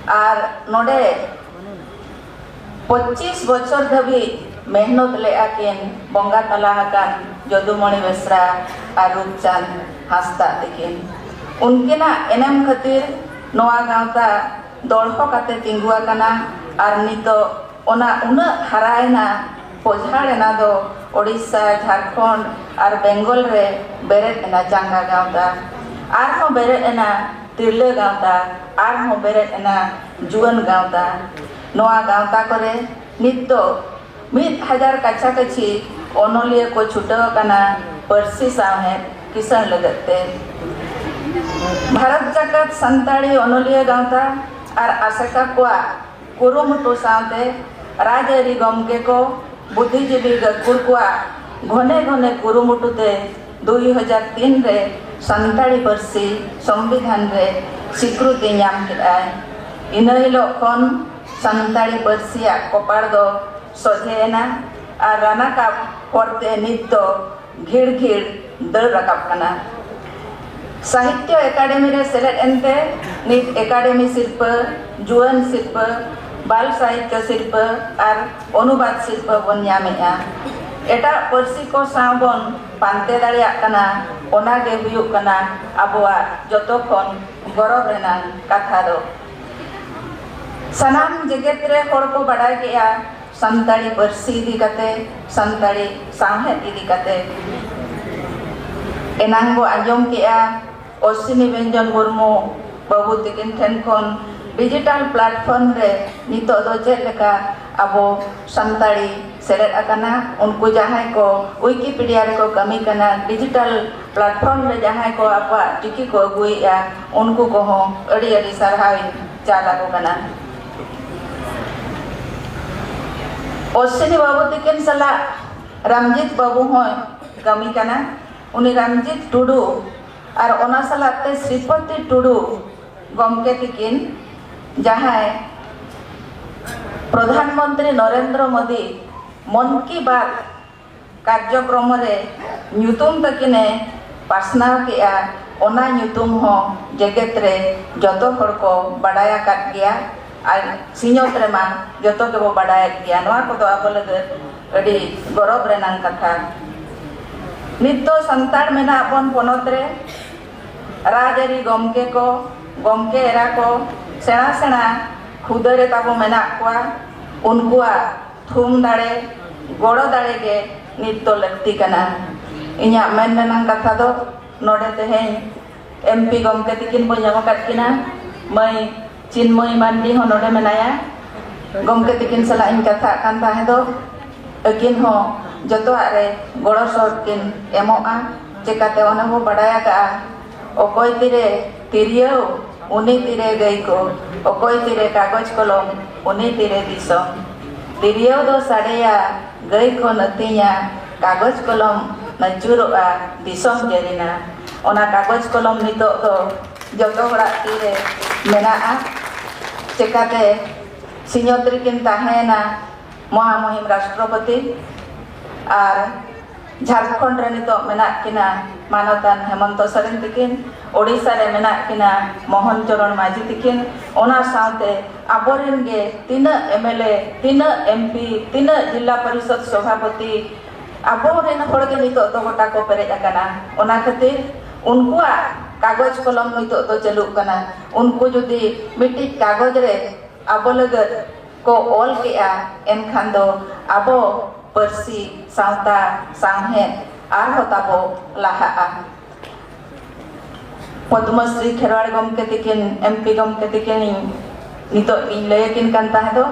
ᱟᱨ ᱱᱚᱰᱮ ᱯᱚᱸᱪᱤᱥ ᱵᱚᱪᱷᱚᱨ ᱫᱷᱟᱹᱵᱤᱡ ᱢᱮᱦᱱᱚᱛ ᱞᱮᱫᱼᱟ ᱠᱤᱱ ᱵᱚᱸᱜᱟ ᱛᱟᱞᱟ ᱟᱠᱟᱱ ᱡᱚᱫᱩᱢᱚᱬᱤ ᱵᱮᱥᱨᱟ ᱟᱨ ᱨᱩᱯᱪᱟᱸᱫᱽ ᱦᱟᱸᱥᱫᱟᱜ ᱛᱤᱠᱤᱱ᱾ ᱩᱱᱠᱤᱱᱟᱜ ᱮᱱᱮᱢ ᱠᱷᱟᱹᱛᱤᱨ ᱱᱚᱣᱟ ᱜᱟᱶᱛᱟ ᱫᱚᱲᱦᱚ ᱠᱟᱛᱮ ᱛᱤᱸᱜᱩ ᱟᱠᱟᱱᱟ ᱟᱨ ᱱᱤᱛᱚᱜ ᱚᱱᱟ ᱩᱱᱟᱹᱜ ᱦᱟᱨᱟᱭᱮᱱᱟ, ᱯᱚᱡᱷᱟᱲ ᱮᱱᱟ ᱫᱚ ᱳᱰᱤᱥᱟ, ᱡᱷᱟᱲᱠᱷᱚᱸᱰ ᱟᱨ ᱵᱮᱝᱜᱚᱞ ᱨᱮ ᱵᱮᱨᱮᱫ ᱮᱱᱟ ᱪᱟᱸᱜᱟ ᱜᱟᱶᱛᱟ, ᱟᱨᱦᱚᱸ ᱵᱮᱨᱮᱫ ᱮᱱᱟ ᱛᱤᱨᱞᱟᱹ ᱜᱟᱶᱛᱟ, ᱟᱨᱦᱚᱸ ᱵᱮᱨᱮᱫ ᱮᱱᱟ ᱡᱩᱣᱟᱹᱱ ᱜᱟᱶᱛᱟ᱾ ᱱᱚᱣᱟ ᱜᱟᱶᱛᱟ ᱠᱚᱨᱮ ᱱᱤᱛ ᱫᱚ ᱢᱤᱫ ᱦᱟᱡᱟᱨ ᱠᱟᱪᱷᱟ ᱠᱟᱪᱷᱤ ᱚᱱᱚᱞᱤᱭᱟᱹ ᱠᱚ ᱪᱷᱩᱴᱟᱹᱣ ᱟᱠᱟᱱᱟ ᱯᱟᱹᱨᱥᱤ ᱥᱟᱶᱦᱮᱫ ᱠᱤᱥᱟᱹᱬ ᱞᱟᱹᱜᱤᱫ ᱛᱮ᱾ ᱵᱷᱟᱨᱚᱛ ᱡᱟᱠᱟᱛ ᱥᱟᱱᱛᱟᱲᱤ ᱚᱱᱚᱞᱤᱭᱟᱹ ᱜᱟᱶᱛᱟ ᱟᱨ ᱟᱥᱮᱠᱟ ᱠᱚᱣᱟᱜ ᱠᱩᱨᱩᱢᱩᱴᱩ ᱥᱟᱶᱛᱮ ᱨᱟᱡᱽᱟᱹᱨᱤ ᱜᱚᱢᱠᱮ ᱠᱚ, ᱵᱩᱫᱽᱫᱷᱤᱡᱤᱵᱤ ᱜᱟᱹᱠᱷᱩᱲ ᱠᱚᱣᱟᱜ ᱜᱷᱚᱱᱮ ᱜᱷᱚᱱᱮ ᱠᱩᱨᱩᱢᱩᱴᱩ ᱛᱮ ᱫᱩᱭ ᱦᱟᱡᱟᱨ ᱛᱤᱱ ᱨᱮ ᱥᱟᱱᱛᱟᱲᱤ ᱯᱟᱹᱨᱥᱤ ᱥᱚᱝᱵᱤᱫᱷᱟᱱ ᱨᱮ ᱥᱤᱠᱨᱩᱛᱤ ᱧᱟᱢ ᱠᱮᱫᱼᱟᱭ᱾ ᱤᱱᱟᱹ ᱦᱤᱞᱳᱜ ᱠᱷᱚᱱ ᱥᱟᱱᱛᱟᱲᱤ ᱯᱟᱹᱨᱥᱤᱭᱟᱜ ᱠᱚᱯᱟᱲ ᱫᱚ ᱥᱚᱡᱷᱮᱭᱮᱱᱟ ᱟᱨ ᱨᱟᱱᱟᱠᱟᱵ ᱦᱚᱨᱛᱮ ᱱᱤᱛ ᱫᱚ ᱜᱷᱤᱲ ᱜᱷᱤᱲ ᱫᱟᱹᱲ ᱨᱟᱠᱟᱵ ᱠᱟᱱᱟ᱾ ᱥᱟᱦᱤᱛᱭᱚ ᱮᱠᱟᱰᱮᱢᱤ ᱨᱮ ᱥᱮᱞᱮᱫ ᱮᱱᱛᱮ ᱱᱤᱛ ᱮᱠᱟᱰᱮᱢᱤ ᱥᱤᱨᱯᱟᱹ, ᱡᱩᱣᱟᱹᱱ ᱥᱤᱨᱯᱟᱹ, ᱵᱟᱞ ᱥᱟᱦᱤᱛᱭᱚ ᱥᱤᱨᱯᱟᱹ ᱟᱨ ᱚᱱᱩᱵᱟᱫ ᱥᱤᱨᱯᱟᱹ ᱵᱚᱱ ᱧᱟᱢᱮᱫᱼᱟ᱾ ᱮᱴᱟᱜ ᱯᱟᱹᱨᱥᱤ ᱠᱚ ᱥᱟᱶ ᱵᱚᱱ ᱯᱟᱱᱛᱮ ᱫᱟᱲᱮᱭᱟᱜ ᱠᱟᱱᱟ, ᱚᱱᱟ ᱜᱮ ᱦᱩᱭᱩᱜ ᱠᱟᱱᱟ ᱟᱵᱚᱣᱟᱜ ᱡᱚᱛᱚ ᱠᱷᱚᱱ ᱜᱚᱨᱚᱵᱽ ᱨᱮᱱᱟᱜ ᱠᱟᱛᱷᱟ ᱫᱚ᱾ ᱥᱟᱱᱟᱢ ᱡᱮᱜᱮᱛ ᱨᱮ ᱦᱚᱲ ᱠᱚ ᱵᱟᱰᱟᱭ ᱠᱮᱫᱼᱟ ᱥᱟᱱᱛᱟᱲᱤ ᱯᱟᱹᱨᱥᱤ ᱤᱫᱤ ᱠᱟᱛᱮ, ᱥᱟᱱᱛᱟᱲᱤ ᱥᱟᱶᱦᱮᱫ ᱤᱫᱤ ᱠᱟᱛᱮ᱾ ᱮᱱᱟᱝ ᱵᱚ ᱟᱸᱡᱚᱢ ᱠᱮᱫᱼᱟ ᱚᱥᱥᱤᱱᱤ ᱵᱮᱧᱡᱚᱱ ᱢᱩᱨᱢᱩ ᱵᱟᱹᱵᱩ ᱛᱤᱠᱤᱱ ᱴᱷᱮᱱ ᱠᱷᱚᱱ ᱰᱤᱡᱤᱴᱟᱞ ᱯᱞᱟᱴᱯᱷᱚᱨᱢ ᱨᱮ ᱱᱤᱛᱚᱜ ᱫᱚ ᱪᱮᱫ ᱞᱮᱠᱟ ᱟᱵᱚ ᱥᱟᱱᱛᱟᱲᱤ ᱥᱮᱞᱮᱫ ᱟᱠᱟᱱᱟ᱾ ᱩᱱᱠᱩ ᱡᱟᱦᱟᱸᱭ ᱠᱚ ᱣᱤᱠᱤᱯᱤᱰᱤᱭᱟ ᱨᱮᱠᱚ ᱠᱟᱹᱢᱤ ᱠᱟᱱᱟ, ᱰᱤᱡᱤᱴᱟᱞ ᱯᱞᱟᱴᱯᱷᱚᱨᱢ ᱨᱮ ᱡᱟᱦᱟᱸᱭ ᱠᱚ ᱟᱠᱚᱣᱟᱜ ᱪᱤᱠᱤ ᱠᱚ ᱟᱹᱜᱩᱭᱮᱫᱼᱟ, ᱩᱱᱠᱩ ᱠᱚᱦᱚᱸ ᱟᱹᱰᱤ ᱟᱹᱰᱤ ᱥᱟᱨᱦᱟᱣ ᱤᱧ ᱪᱟᱞ ᱟᱠᱚ ᱠᱟᱱᱟ᱾ ᱚᱥᱥᱤᱱᱤ ᱵᱟᱹᱵᱩ ᱛᱤᱠᱤᱱ ᱥᱟᱞᱟᱜ ᱨᱟᱢᱡᱤᱛ ᱵᱟᱹᱵᱩ ᱦᱚᱸᱭ ᱠᱟᱹᱢᱤ ᱠᱟᱱᱟ᱾ ᱩᱱᱤ ᱨᱟᱢᱡᱤᱛ ᱴᱩᱰᱩ ᱟᱨ ᱚᱱᱟ ᱥᱟᱞᱟᱜ ᱛᱮ ᱥᱨᱤᱯᱚᱛᱤ ᱴᱩᱰᱩ ᱜᱚᱢᱠᱮ ᱛᱤᱠᱤᱱ, ᱡᱟᱦᱟᱸᱭ ᱯᱨᱚᱫᱷᱟᱱ ᱢᱚᱱᱛᱨᱤ ᱱᱚᱨᱮᱱᱫᱨᱚ ᱢᱳᱫᱤ ᱢᱚᱱ ᱠᱤ ᱵᱟᱛ ᱠᱟᱨᱡᱚᱠᱨᱚᱢ ᱨᱮ ᱧᱩᱛᱩᱢ ᱛᱟᱹᱠᱤᱱᱮ ᱯᱟᱥᱱᱟᱣ ᱠᱮᱜᱼᱟ, ᱚᱱᱟ ᱧᱩᱛᱩᱢ ᱦᱚᱸ ᱡᱮᱜᱮᱛ ᱨᱮ ᱡᱚᱛᱚ ᱦᱚᱲ ᱠᱚ ᱵᱟᱰᱟᱭ ᱟᱠᱟᱫ ᱜᱮᱭᱟ᱾ ᱟᱨ ᱥᱤᱧᱚᱛ ᱨᱮᱢᱟ ᱡᱚᱛᱚ ᱜᱮᱵᱚ ᱵᱟᱰᱟᱭᱮᱫ ᱜᱮᱭᱟ᱾ ᱱᱚᱣᱟ ᱠᱚᱫᱚ ᱟᱵᱚ ᱞᱟᱹᱜᱤᱫ ᱟᱹᱰᱤ ᱜᱚᱨᱚᱵᱽ ᱨᱮᱱᱟᱝ ᱠᱟᱛᱷᱟ᱾ ᱱᱤᱛ ᱫᱚ ᱥᱟᱱᱛᱟᱲ ᱢᱮᱱᱟᱜ ᱵᱚᱱ ᱯᱚᱱᱚᱛ ᱨᱮ, ᱨᱟᱡᱽᱟᱹᱨᱤ ᱜᱚᱢᱠᱮ ᱠᱚ, ᱜᱚᱢᱠᱮ ᱮᱨᱟ ᱠᱚ, ᱥᱮᱬᱟ ᱥᱮᱬᱟ ᱠᱷᱩᱫᱟᱹᱨᱮ ᱛᱟᱵᱚ ᱢᱮᱱᱟᱜ ᱠᱚᱣᱟ᱾ ᱩᱱᱠᱩᱣᱟᱜ ᱛᱷᱩᱢ ᱫᱟᱲᱮ, ᱜᱚᱲᱚ ᱫᱟᱲᱮ ᱜᱮ ᱱᱤᱛ ᱫᱚ ᱞᱟᱹᱠᱛᱤ ᱠᱟᱱᱟ᱾ ᱤᱧᱟᱹᱜ ᱢᱮᱱ ᱨᱮᱱᱟᱝ ᱠᱟᱛᱷᱟ ᱫᱚ ᱱᱚᱰᱮ ᱛᱮᱦᱮᱧ ᱮᱢ ᱯᱤ ᱜᱚᱢᱠᱮ ᱛᱤᱠᱤᱱ ᱵᱚᱱ ᱧᱟᱢ ᱟᱠᱟᱫ ᱠᱤᱱᱟ᱾ ᱢᱟᱹᱭ ᱪᱤᱱᱢᱚᱭ ᱢᱟᱱᱰᱤ ᱦᱚᱸ ᱱᱚᱰᱮ ᱢᱮᱱᱟᱭᱟ᱾ ᱜᱚᱢᱠᱮ ᱛᱤᱠᱤᱱ ᱥᱟᱞᱟᱜ ᱤᱧ ᱠᱟᱛᱷᱟᱜ ᱠᱟᱱ ᱛᱟᱦᱮᱸ ᱫᱚ, ᱟᱹᱠᱤᱱ ᱦᱚᱸ ᱡᱚᱛᱚᱣᱟᱜ ᱨᱮ ᱜᱚᱲᱚ ᱥᱚᱦᱚᱫ ᱠᱤᱱ ᱮᱢᱚᱜᱼᱟ᱾ ᱪᱮᱠᱟᱛᱮ ᱚᱱᱮ ᱵᱚ ᱵᱟᱰᱟᱭ ᱟᱠᱟᱜᱼᱟ, ᱚᱠᱚᱭ ᱛᱤᱨᱮ ᱛᱤᱨᱭᱟᱹᱣ, ᱩᱱᱤ ᱛᱤᱨᱮ ᱜᱟᱹᱭ ᱠᱚ, ᱚᱠᱚᱭ ᱛᱤᱨᱮ ᱠᱟᱜᱚᱡᱽ ᱠᱚᱞᱚᱢ, ᱩᱱᱤ ᱛᱤᱨᱮ ᱫᱤᱥᱚᱢ᱾ ᱛᱤᱨᱭᱟᱹᱣ ᱫᱚ ᱥᱟᱰᱮᱭᱟ, ᱜᱟᱹᱭ ᱠᱷᱚᱱ ᱟᱹᱛᱤᱧᱟ, ᱠᱟᱜᱚᱡᱽ ᱠᱚᱞᱚᱢ ᱟᱹᱪᱩᱨᱚᱜᱼᱟ, ᱫᱤᱥᱚᱢ ᱡᱟᱹᱨᱤᱱᱟ᱾ ᱚᱱᱟ ᱠᱟᱜᱚᱡᱽ ᱠᱚᱞᱚᱢ ᱱᱤᱛᱚᱜ ᱫᱚ ᱡᱚᱛᱚ ᱦᱚᱲᱟᱜ ᱛᱤᱨᱮ ᱢᱮᱱᱟᱜᱼᱟ᱾ ᱪᱮᱠᱟᱛᱮ ᱥᱤᱧᱚᱛ ᱨᱮᱠᱤᱱ ᱛᱟᱦᱮᱸᱭᱮᱱᱟ ᱢᱚᱦᱟᱢᱩᱦᱤᱢ ᱨᱟᱥᱴᱨᱚᱯᱚᱛᱤ, ᱟᱨ ᱡᱷᱟᱲᱠᱷᱚᱸᱰ ᱨᱮ ᱱᱤᱛᱚᱜ ᱢᱮᱱᱟᱜ ᱠᱤᱱᱟ ᱢᱟᱱᱚᱛᱟᱱ ᱦᱮᱢᱚᱱᱛᱚ ᱥᱚᱨᱮᱱ ᱛᱤᱠᱤᱱ, ᱳᱰᱤᱥᱟ ᱨᱮ ᱢᱮᱱᱟᱜ ᱠᱤᱱᱟ ᱢᱳᱦᱚᱱ ᱪᱚᱨᱚᱬ ᱢᱟᱹᱡᱷᱤ ᱛᱤᱠᱤᱱ, ᱚᱱᱟ ᱥᱟᱶᱛᱮ ᱟᱵᱚᱨᱮᱱ ᱜᱮ ᱛᱤᱱᱟᱹᱜ ᱮᱢ ᱮᱞ ᱮ, ᱛᱤᱱᱟᱹᱜ ᱮᱢ ᱯᱤ, ᱛᱤᱱᱟᱹᱜ ᱡᱤᱞᱟ ᱯᱚᱨᱤᱥᱚᱫ ᱥᱚᱵᱷᱟᱯᱚᱛᱤ, ᱟᱵᱚᱨᱮᱱ ᱦᱚᱲ ᱜᱮ ᱱᱤᱛᱚᱜ ᱫᱚ ᱜᱚᱴᱟ ᱠᱚ ᱯᱮᱨᱮᱡ ᱟᱠᱟᱱᱟ᱾ ᱚᱱᱟ ᱠᱷᱟᱹᱛᱤᱨ ᱩᱱᱠᱩᱣᱟᱜ ᱠᱟᱜᱚᱡᱽ ᱠᱚᱞᱚᱢ ᱱᱤᱛᱚᱜ ᱫᱚ ᱪᱟᱹᱞᱩᱜ ᱠᱟᱱᱟ᱾ ᱩᱱᱠᱩ ᱡᱩᱫᱤ ᱢᱤᱫᱴᱤᱡ ᱠᱟᱜᱚᱡᱽ ᱨᱮ ᱟᱵᱚ ᱞᱟᱹᱜᱤᱫ ᱠᱚ ᱚᱞ ᱠᱮᱜᱼᱟ, ᱮᱱᱠᱷᱟᱱ ᱫᱚ ᱟᱵᱚ ᱯᱟᱹᱨᱥᱤ, ᱥᱟᱶᱛᱟ, ᱥᱟᱶᱦᱮᱫ ᱟᱨᱦᱚᱸ ᱛᱟᱵᱚ ᱞᱟᱦᱟᱜᱼᱟ᱾ ᱯᱚᱫᱽᱢᱚᱥᱨᱤ ᱠᱷᱮᱨᱣᱟᱲ ᱜᱚᱢᱠᱮ ᱛᱤᱠᱤᱱ, ᱮᱢ ᱯᱤ ᱜᱚᱢᱠᱮ ᱛᱤᱠᱤᱱ ᱱᱤᱛᱚᱜ ᱤᱧ ᱞᱟᱹᱭ ᱟᱹᱠᱤᱱ ᱠᱟᱱ ᱛᱟᱦᱮᱸ ᱫᱚ,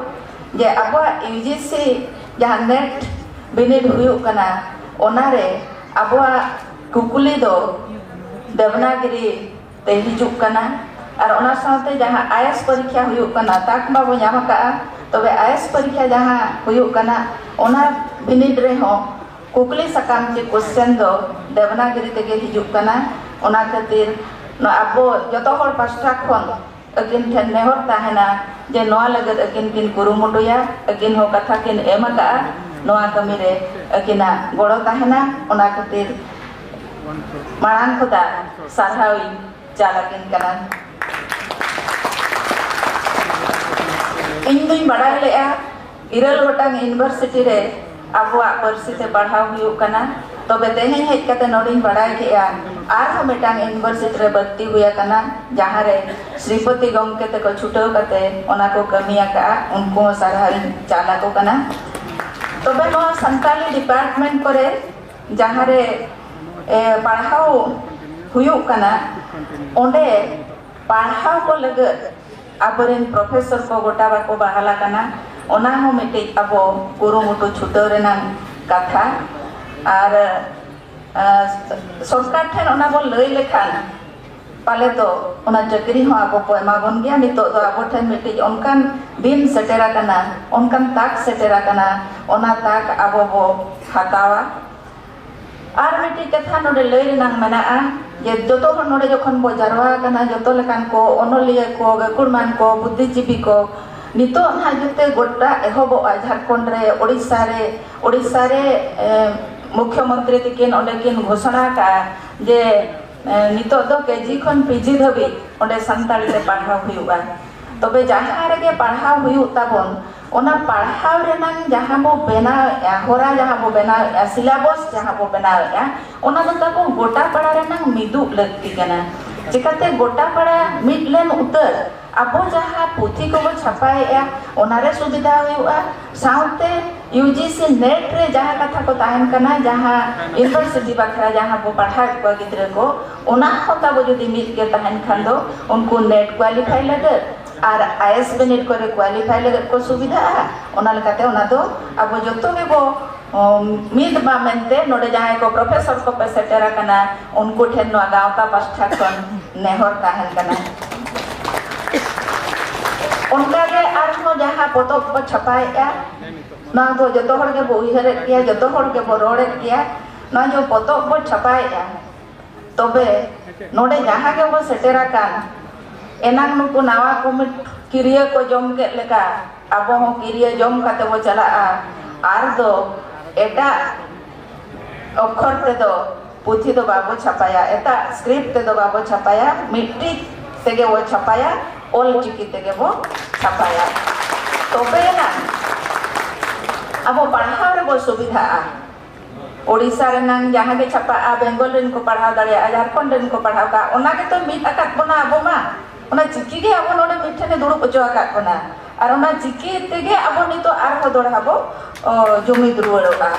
ᱡᱮ ᱟᱵᱚᱣᱟᱜ ᱤᱭᱩ ᱡᱤ ᱥᱤ ᱡᱟᱦᱟᱸ ᱱᱮᱴ ᱵᱤᱱᱤᱰ ᱦᱩᱭᱩᱜ ᱠᱟᱱᱟ, ᱚᱱᱟᱨᱮ ᱟᱵᱚᱣᱟᱜ ᱠᱩᱠᱞᱤ ᱫᱚ ᱫᱮᱵᱽᱱᱟᱜᱤᱨᱤ ᱛᱮ ᱦᱤᱡᱩᱜ ᱠᱟᱱᱟ᱾ ᱟᱨ ᱚᱱᱟ ᱥᱟᱶᱛᱮ ᱡᱟᱦᱟᱸ ᱟᱭᱮᱥ ᱯᱚᱨᱤᱠᱠᱷᱟ ᱦᱩᱭᱩᱜ ᱠᱟᱱᱟ, ᱛᱟᱠ ᱢᱟᱵᱚ ᱧᱟᱢ ᱟᱠᱟᱫᱼᱟ, ᱛᱚᱵᱮ ᱟᱭᱮᱥ ᱯᱚᱨᱤᱠᱠᱷᱟ ᱡᱟᱦᱟᱸ ᱦᱩᱭᱩᱜ ᱠᱟᱱᱟ, ᱚᱱᱟ ᱵᱤᱱᱤᱰ ᱨᱮᱦᱚᱸ ᱠᱩᱠᱞᱤ ᱥᱟᱠᱟᱢ ᱪᱮ ᱠᱚᱥᱪᱮᱱ ᱫᱚ ᱫᱮᱵᱽᱱᱟᱜᱤᱨᱤ ᱛᱮᱜᱮ ᱦᱤᱡᱩᱜ ᱠᱟᱱᱟ᱾ ᱚᱱᱟ ᱠᱷᱟᱹᱛᱤᱨ ᱱᱚᱣᱟ ᱟᱵᱚ ᱡᱚᱛᱚ ᱦᱚᱲ ᱯᱟᱥᱴᱟ ᱠᱷᱚᱱ ᱟᱹᱠᱤᱱ ᱴᱷᱮᱱ ᱱᱮᱦᱚᱨ ᱛᱟᱦᱮᱱᱟ ᱡᱮ ᱱᱚᱣᱟ ᱞᱟᱹᱜᱤᱫ ᱟᱹᱠᱤᱱ ᱠᱤᱱ ᱠᱩᱨᱩᱢᱩᱴᱩᱭᱟ, ᱟᱹᱠᱤᱱ ᱦᱚᱸ ᱠᱟᱛᱷᱟ ᱠᱤᱱ ᱮᱢ ᱟᱠᱟᱫᱼᱟ, ᱱᱚᱣᱟ ᱠᱟᱹᱢᱤ ᱨᱮ ᱟᱹᱠᱤᱱᱟᱜ ᱜᱚᱲᱚ ᱛᱟᱦᱮᱱᱟ᱾ ᱚᱱᱟ ᱠᱷᱟᱹᱛᱤᱨ ᱢᱟᱲᱟᱝ ᱠᱷᱚᱱᱟᱜ ᱥᱟᱨᱦᱟᱣ ᱤᱧ ᱪᱟᱞ ᱟᱹᱠᱤᱱ ᱠᱟᱱᱟ᱾ ᱤᱧ ᱫᱩᱧ ᱵᱟᱰᱟᱭ ᱞᱮᱜᱼᱟ, ᱤᱨᱟᱹᱞ ᱜᱚᱴᱟᱝ ᱤᱭᱩᱱᱤᱵᱷᱟᱨᱥᱤᱴᱤ ᱨᱮ ᱟᱵᱚᱣᱟᱜ ᱯᱟᱹᱨᱥᱤ ᱛᱮ ᱯᱟᱲᱦᱟᱣ ᱦᱩᱭᱩᱜ ᱠᱟᱱᱟ᱾ ᱛᱚᱵᱮ ᱛᱮᱦᱮᱧ ᱦᱮᱡ ᱠᱟᱛᱮ ᱱᱚᱰᱮᱧ ᱵᱟᱲᱟᱭ ᱠᱮᱜᱼᱟ, ᱟᱨᱦᱚᱸ ᱢᱤᱫᱴᱟᱝ ᱤᱭᱩᱱᱤᱵᱷᱟᱨᱥᱤᱴᱤ ᱨᱮ ᱵᱷᱚᱨᱛᱤ ᱦᱩᱭ ᱟᱠᱟᱱᱟ, ᱡᱟᱦᱟᱸ ᱨᱮ ᱥᱨᱤᱯᱚᱛᱤ ᱜᱚᱢᱠᱮ ᱛᱮᱠᱚ ᱪᱷᱩᱴᱟᱹᱣ ᱠᱟᱛᱮ ᱚᱱᱟ ᱠᱚ ᱠᱟᱹᱢᱤ ᱟᱠᱟᱜᱼᱟ᱾ ᱩᱱᱠᱩ ᱦᱚᱸ ᱥᱟᱨᱦᱟᱣ ᱤᱧ ᱪᱟᱞ ᱟᱠᱚ ᱠᱟᱱᱟ᱾ ᱛᱚᱵᱮ ᱱᱚᱣᱟ ᱥᱟᱱᱛᱟᱞᱤ ᱰᱤᱯᱟᱨᱴᱢᱮᱱᱴ ᱠᱚᱨᱮ ᱡᱟᱦᱟᱸ ᱨᱮ, ᱮ, ᱯᱟᱲᱦᱟᱣ ᱦᱩᱭᱩᱜ ᱠᱟᱱᱟ, ᱚᱸᱰᱮ ᱯᱟᱲᱦᱟᱣ ᱠᱚ ᱞᱟᱹᱜᱤᱫ ᱟᱵᱚᱨᱮᱱ ᱯᱨᱚᱯᱷᱮᱥᱚᱨ ᱠᱚ ᱜᱚᱴᱟ ᱵᱟᱠᱚ ᱵᱟᱦᱟᱞ ᱟᱠᱟᱱᱟ᱾ ᱚᱱᱟ ᱦᱚᱸ ᱢᱤᱫᱴᱤᱡ ᱟᱵᱚ ᱠᱩᱨᱩᱢᱩᱴᱩ ᱪᱷᱩᱴᱟᱹᱣ ᱨᱮᱱᱟᱜ ᱠᱟᱛᱷᱟ᱾ ᱟᱨ, ᱟ, ᱥᱚᱨᱠᱟᱨ ᱴᱷᱮᱱ ᱚᱱᱟ ᱵᱚᱱ ᱞᱟᱹᱭ ᱞᱮᱠᱷᱟᱱ ᱯᱟᱞᱮ ᱫᱚ ᱚᱱᱟ ᱪᱟᱹᱠᱨᱤ ᱦᱚᱸ ᱟᱵᱚ ᱠᱚ ᱮᱢᱟ ᱵᱚᱱ ᱜᱮᱭᱟ᱾ ᱱᱤᱛᱚᱜ ᱫᱚ ᱟᱵᱚ ᱴᱷᱮᱱ ᱢᱤᱫᱴᱤᱡ ᱚᱱᱠᱟᱱ ᱫᱤᱱ ᱥᱮᱴᱮᱨ ᱟᱠᱟᱱᱟ, ᱚᱱᱠᱟᱱ ᱛᱟᱠ ᱥᱮᱴᱮᱨ ᱟᱠᱟᱱᱟ, ᱚᱱᱟ ᱛᱟᱠ ᱟᱵᱚ ᱵᱚ ᱦᱟᱛᱟᱣᱟ᱾ ᱟᱨ ᱢᱤᱫᱴᱤᱡ ᱠᱟᱛᱷᱟ ᱱᱚᱰᱮ ᱞᱟᱹᱭ ᱨᱮᱱᱟᱜ ᱢᱮᱱᱟᱜᱼᱟ ᱡᱮ ᱡᱚᱛᱚ ᱦᱚᱲ ᱱᱚᱰᱮ ᱡᱚᱠᱷᱚᱱ ᱵᱚ ᱡᱟᱨᱣᱟ ᱟᱠᱟᱱᱟ, ᱡᱚᱛᱚ ᱞᱮᱠᱟᱱ ᱠᱚ, ᱚᱱᱚᱞᱤᱭᱟᱹ ᱠᱚ, ᱜᱟᱹᱠᱷᱩᱲᱢᱟᱱ ᱠᱚ, ᱵᱩᱫᱽᱫᱷᱤᱡᱤᱵᱤ ᱠᱚ, ᱱᱤᱛᱚᱜ ᱱᱟᱦᱟᱜ ᱡᱮᱛᱮ ᱜᱚᱴᱟ ᱮᱦᱚᱵᱚᱜᱼᱟ ᱡᱷᱟᱲᱠᱷᱚᱸᱰ ᱨᱮ, ᱳᱰᱤᱥᱟ ᱨᱮ, ᱳᱰᱤᱥᱟ ᱨᱮ, ᱮ, ᱢᱩᱠᱷᱭᱚᱢᱚᱱᱛᱨᱤ ᱛᱤᱠᱤᱱ ᱚᱸᱰᱮ ᱠᱤᱱ ᱜᱷᱳᱥᱚᱱᱟ ᱟᱠᱟᱫᱼᱟ ᱡᱮ, ᱮ, ᱱᱤᱛᱚᱜ ᱫᱚ ᱠᱮᱡᱤ ᱠᱷᱚᱱ ᱯᱤᱡᱤ ᱫᱷᱟᱹᱵᱤᱡ ᱚᱸᱰᱮ ᱥᱟᱱᱛᱟᱲᱤ ᱛᱮ ᱯᱟᱲᱦᱟᱣ ᱦᱩᱭᱩᱜᱼᱟ᱾ ᱛᱚᱵᱮ ᱡᱟᱦᱟᱸ ᱨᱮᱜᱮ ᱯᱟᱲᱦᱟᱣ ᱦᱩᱭᱩᱜ ᱛᱟᱵᱚᱱ, ᱚᱱᱟ ᱯᱟᱲᱦᱟᱣ ᱨᱮᱱᱟᱝ ᱡᱟᱦᱟᱸ ᱵᱚ ᱵᱮᱱᱟᱣᱮᱫᱼᱟ, ᱦᱚᱨᱟ ᱡᱟᱦᱟᱸ ᱵᱚ ᱵᱮᱱᱟᱣᱮᱫᱼᱟ, ᱥᱤᱞᱟᱵᱚᱥ ᱡᱟᱦᱟᱸ ᱵᱚ ᱵᱮᱱᱟᱣᱮᱫᱼᱟ, ᱚᱱᱟ ᱫᱚ ᱛᱟᱵᱚ ᱜᱚᱴᱟ ᱯᱟᱲᱟ ᱨᱮᱱᱟᱝ ᱢᱤᱫᱩᱜ ᱞᱟᱹᱠᱛᱤ ᱠᱟᱱᱟ᱾ ᱪᱤᱠᱟᱹᱛᱮ ᱜᱚᱴᱟ ᱯᱟᱲᱟ ᱢᱤᱫ ᱞᱮᱱ ᱩᱛᱟᱹᱨ ᱟᱵᱚ ᱡᱟᱦᱟᱸ ᱯᱩᱛᱷᱤ ᱠᱚᱵᱚ ᱪᱷᱟᱯᱟᱭᱮᱫᱼᱟ, ᱚᱱᱟᱨᱮ ᱥᱩᱵᱤᱫᱷᱟ ᱦᱩᱭᱩᱜᱼᱟ, ᱥᱟᱶᱛᱮ ᱤᱭᱩ ᱡᱤ ᱥᱤ ᱱᱮᱴ ᱨᱮ ᱡᱟᱦᱟᱸ ᱠᱟᱛᱷᱟ ᱠᱚ ᱛᱟᱦᱮᱱ ᱠᱟᱱᱟ, ᱡᱟᱦᱟᱸ ᱤᱭᱩᱱᱤᱵᱷᱟᱨᱥᱤᱴᱤ ᱵᱟᱠᱷᱨᱟ ᱡᱟᱦᱟᱸ ᱵᱚ ᱯᱟᱲᱦᱟᱣᱮᱫ ᱠᱚᱣᱟ ᱜᱤᱫᱽᱨᱟᱹ ᱠᱚ, ᱚᱱᱟ ᱦᱚᱸ ᱛᱟᱵᱚ ᱡᱩᱫᱤ ᱢᱤᱫ ᱜᱮ ᱛᱟᱦᱮᱱ ᱠᱷᱟᱱ ᱫᱚ ᱩᱱᱠᱩ ᱱᱮᱴ ᱠᱣᱟᱞᱤᱯᱷᱟᱭ ᱞᱟᱹᱜᱤᱫ ᱟᱨ ᱟᱭ ᱮᱥ ᱵᱤᱱᱤᱰ ᱠᱚᱨᱮ ᱠᱣᱟᱞᱤᱯᱷᱟᱭ ᱞᱟᱹᱜᱤᱫ ᱠᱚ ᱥᱩᱵᱤᱫᱷᱟᱜᱼᱟ᱾ ᱚᱱᱟ ᱞᱮᱠᱟᱛᱮ ᱚᱱᱟ ᱫᱚ ᱟᱵᱚ ᱡᱚᱛᱚ ᱜᱮᱵᱚ, ᱚᱢ, ᱢᱤᱫ ᱢᱟ ᱢᱮᱱᱛᱮ ᱱᱚᱰᱮ ᱡᱟᱦᱟᱸᱭ ᱠᱚ ᱯᱨᱚᱯᱷᱮᱥᱚᱨ ᱠᱚᱯᱮ ᱥᱮᱴᱮᱨ ᱟᱠᱟᱱᱟ, ᱩᱱᱠᱩ ᱴᱷᱮᱱ ᱱᱚᱣᱟ ᱜᱟᱶᱛᱟ ᱯᱟᱥᱴᱷᱟ ᱠᱷᱚᱱ ᱱᱮᱦᱚᱨ ᱛᱟᱦᱮᱱ ᱠᱟᱱᱟ᱾ ᱚᱱᱠᱟᱜᱮ ᱟᱨᱦᱚᱸ ᱡᱟᱦᱟᱸ ᱯᱚᱛᱚᱵ ᱠᱚ ᱪᱷᱟᱯᱟᱭᱮᱫᱼᱟ, ᱱᱚᱣᱟ ᱫᱚ ᱡᱚᱛᱚ ᱦᱚᱲ ᱜᱮᱵᱚ ᱩᱭᱦᱟᱹᱨᱮᱫ ᱜᱮᱭᱟ, ᱡᱚᱛᱚ ᱦᱚᱲ ᱜᱮᱵᱚ ᱨᱚᱲᱮᱫ ᱜᱮᱭᱟ᱾ ᱱᱚᱣᱟ ᱡᱮ ᱯᱚᱛᱚᱵ ᱵᱚ ᱪᱷᱟᱯᱟᱭᱮᱫᱼᱟ, ᱛᱚᱵᱮ ᱱᱚᱰᱮ ᱡᱟᱦᱟᱸ ᱜᱮᱵᱚ ᱥᱮᱴᱮᱨ ᱟᱠᱟᱱ, ᱮᱱᱟᱝ ᱱᱩᱠᱩ ᱱᱟᱣᱟ ᱠᱚᱢᱤᱴ ᱠᱤᱨᱭᱟᱹ ᱠᱚ ᱡᱚᱢ ᱠᱮᱫ ᱞᱮᱠᱟ, ᱟᱵᱚ ᱦᱚᱸ ᱠᱤᱨᱭᱟᱹ ᱡᱚᱢ ᱠᱟᱛᱮ ᱵᱚ ᱪᱟᱞᱟᱜᱼᱟ᱾ ᱟᱨ ᱫᱚ ᱮᱴᱟᱜ ᱚᱠᱠᱷᱚᱨ ᱛᱮᱫᱚ ᱯᱩᱛᱷᱤ ᱫᱚ ᱵᱟᱵᱚ ᱪᱷᱟᱯᱟᱭᱟ, ᱮᱴᱟᱜ ᱥᱠᱨᱤᱯᱴ ᱛᱮᱫᱚ ᱵᱟᱵᱚ ᱪᱷᱟᱯᱟᱭᱟ, ᱢᱤᱫᱴᱤᱡ ᱛᱮᱜᱮ ᱵᱚ ᱪᱷᱟᱯᱟᱭᱟ, ᱚᱞ ᱪᱤᱠᱤ ᱛᱮᱜᱮ ᱵᱚ ᱪᱷᱟᱯᱟᱭᱟ᱾ ᱛᱚᱵᱮᱭᱮᱱᱟ ᱟᱵᱚ ᱯᱟᱲᱦᱟᱣ ᱨᱮᱵᱚ ᱥᱩᱵᱤᱫᱷᱟᱜᱼᱟ᱾ ᱳᱰᱤᱥᱟ ᱨᱮᱱᱟᱝ ᱡᱟᱦᱟᱸ ᱜᱮ ᱪᱷᱟᱯᱟᱜᱼᱟ, ᱵᱮᱝᱜᱚᱞ ᱨᱮᱱ ᱠᱚ ᱯᱟᱲᱦᱟᱣ ᱫᱟᱲᱮᱭᱟᱜᱼᱟ, ᱡᱷᱟᱲᱠᱷᱚᱸᱰ ᱨᱮᱱ ᱠᱚ ᱯᱟᱲᱦᱟᱣ ᱠᱟᱜᱼᱟ, ᱚᱱᱟ ᱜᱮᱛᱚ ᱢᱤᱫ ᱟᱠᱟᱫ ᱵᱚᱱᱟ ᱟᱵᱚ ᱢᱟ᱾ ᱚᱱᱟ ᱪᱤᱠᱤ ᱜᱮ ᱟᱵᱚ ᱱᱚᱰᱮ ᱢᱤᱫ ᱴᱷᱮᱱᱮ ᱫᱩᱲᱩᱵ ᱦᱚᱪᱚ ᱟᱠᱟᱫ ᱵᱚᱱᱟ᱾ ᱟᱨ ᱚᱱᱟ ᱪᱤᱠᱤ ᱛᱮᱜᱮ ᱟᱵᱚ ᱱᱤᱛᱚᱜ ᱟᱨᱦᱚᱸ ᱫᱚᱲᱦᱟ ᱵᱚ, ᱚ, ᱡᱩᱢᱤᱫ ᱨᱩᱣᱟᱹᱲᱚᱜᱼᱟ᱾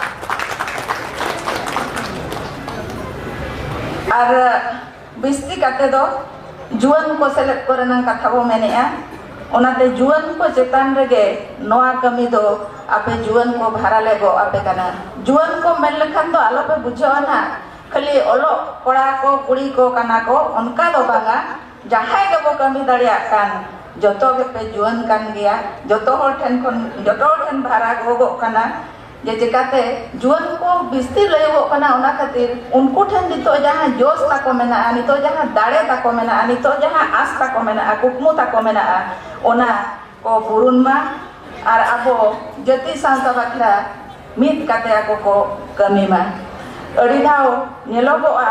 ᱟᱨ ᱵᱤᱥᱛᱤ ᱠᱟᱛᱮ ᱫᱚ ᱡᱩᱣᱟᱹᱱ ᱠᱚ ᱥᱮᱞᱮᱫ ᱠᱚᱨᱮᱱᱟᱜ ᱠᱟᱛᱷᱟ ᱵᱚ ᱢᱮᱱᱮᱜᱼᱟ᱾ ᱚᱱᱟᱛᱮ ᱡᱩᱣᱟᱹᱱ ᱠᱚ ᱪᱮᱛᱟᱱ ᱨᱮᱜᱮ ᱱᱚᱣᱟ ᱠᱟᱹᱢᱤ ᱫᱚ ᱟᱯᱮ ᱡᱩᱣᱟᱹᱱ ᱠᱚ ᱵᱷᱟᱨᱟ ᱞᱮ ᱜᱚᱜ ᱟᱯᱮ ᱠᱟᱱᱟ᱾ ᱡᱩᱣᱟᱹᱱ ᱠᱚ ᱢᱮᱱ ᱞᱮᱠᱷᱟᱱ ᱫᱚ ᱟᱞᱚᱯᱮ ᱵᱩᱡᱷᱟᱹᱣᱟ ᱱᱟᱦᱟᱜ ᱠᱷᱟᱹᱞᱤ ᱚᱞᱚᱜ ᱠᱚᱲᱟ ᱠᱚ ᱠᱩᱲᱤ ᱠᱚ ᱠᱟᱱᱟ ᱠᱚ, ᱚᱱᱠᱟ ᱫᱚ ᱵᱟᱝᱟ᱾ ᱡᱟᱦᱟᱸᱭ ᱜᱮᱵᱚ ᱠᱟᱹᱢᱤ ᱫᱟᱲᱮᱭᱟᱜ ᱠᱟᱱ ᱡᱚᱛᱚ ᱜᱮᱯᱮ ᱡᱩᱣᱟᱹᱱ ᱠᱟᱱ ᱜᱮᱭᱟ᱾ ᱡᱚᱛᱚ ᱦᱚᱲ ᱴᱷᱮᱱ ᱠᱷᱚᱱ, ᱡᱚᱛᱚ ᱦᱚᱲ ᱴᱷᱮᱱ ᱵᱷᱟᱨᱟ ᱜᱚᱜᱚᱜ ᱠᱟᱱᱟ᱾ ᱡᱮ ᱪᱮᱠᱟᱛᱮ ᱡᱩᱣᱟᱹᱱ ᱠᱚ ᱵᱤᱥᱛᱤ ᱞᱟᱹᱭᱚᱜᱚᱜ ᱠᱟᱱᱟ, ᱚᱱᱟ ᱠᱷᱟᱹᱛᱤᱨ ᱩᱱᱠᱩ ᱴᱷᱮᱱ ᱱᱤᱛᱚᱜ ᱡᱟᱦᱟᱸ ᱡᱳᱥ ᱛᱟᱠᱚ ᱢᱮᱱᱟᱜᱼᱟ, ᱱᱤᱛᱚᱜ ᱡᱟᱦᱟᱸ ᱫᱟᱲᱮ ᱛᱟᱠᱚ ᱢᱮᱱᱟᱜᱼᱟ, ᱱᱤᱛᱚᱜ ᱡᱟᱦᱟᱸ ᱟᱸᱥ ᱛᱟᱠᱚ ᱢᱮᱱᱟᱜᱼᱟ, ᱠᱩᱠᱢᱩ ᱛᱟᱠᱚ ᱢᱮᱱᱟᱜᱼᱟ, ᱚᱱᱟ ᱠᱚ ᱯᱩᱨᱩᱱ ᱢᱟ᱾ ᱟᱨ ᱟᱵᱚ ᱡᱟᱹᱛᱤ ᱥᱟᱶᱛᱟ ᱵᱟᱠᱷᱨᱟ ᱢᱤᱫ ᱠᱟᱛᱮ ᱟᱠᱚ ᱠᱚ ᱠᱟᱹᱢᱤ ᱢᱟ᱾ ᱟᱹᱰᱤ ᱫᱷᱟᱣ ᱧᱮᱞᱚᱜᱚᱜᱼᱟ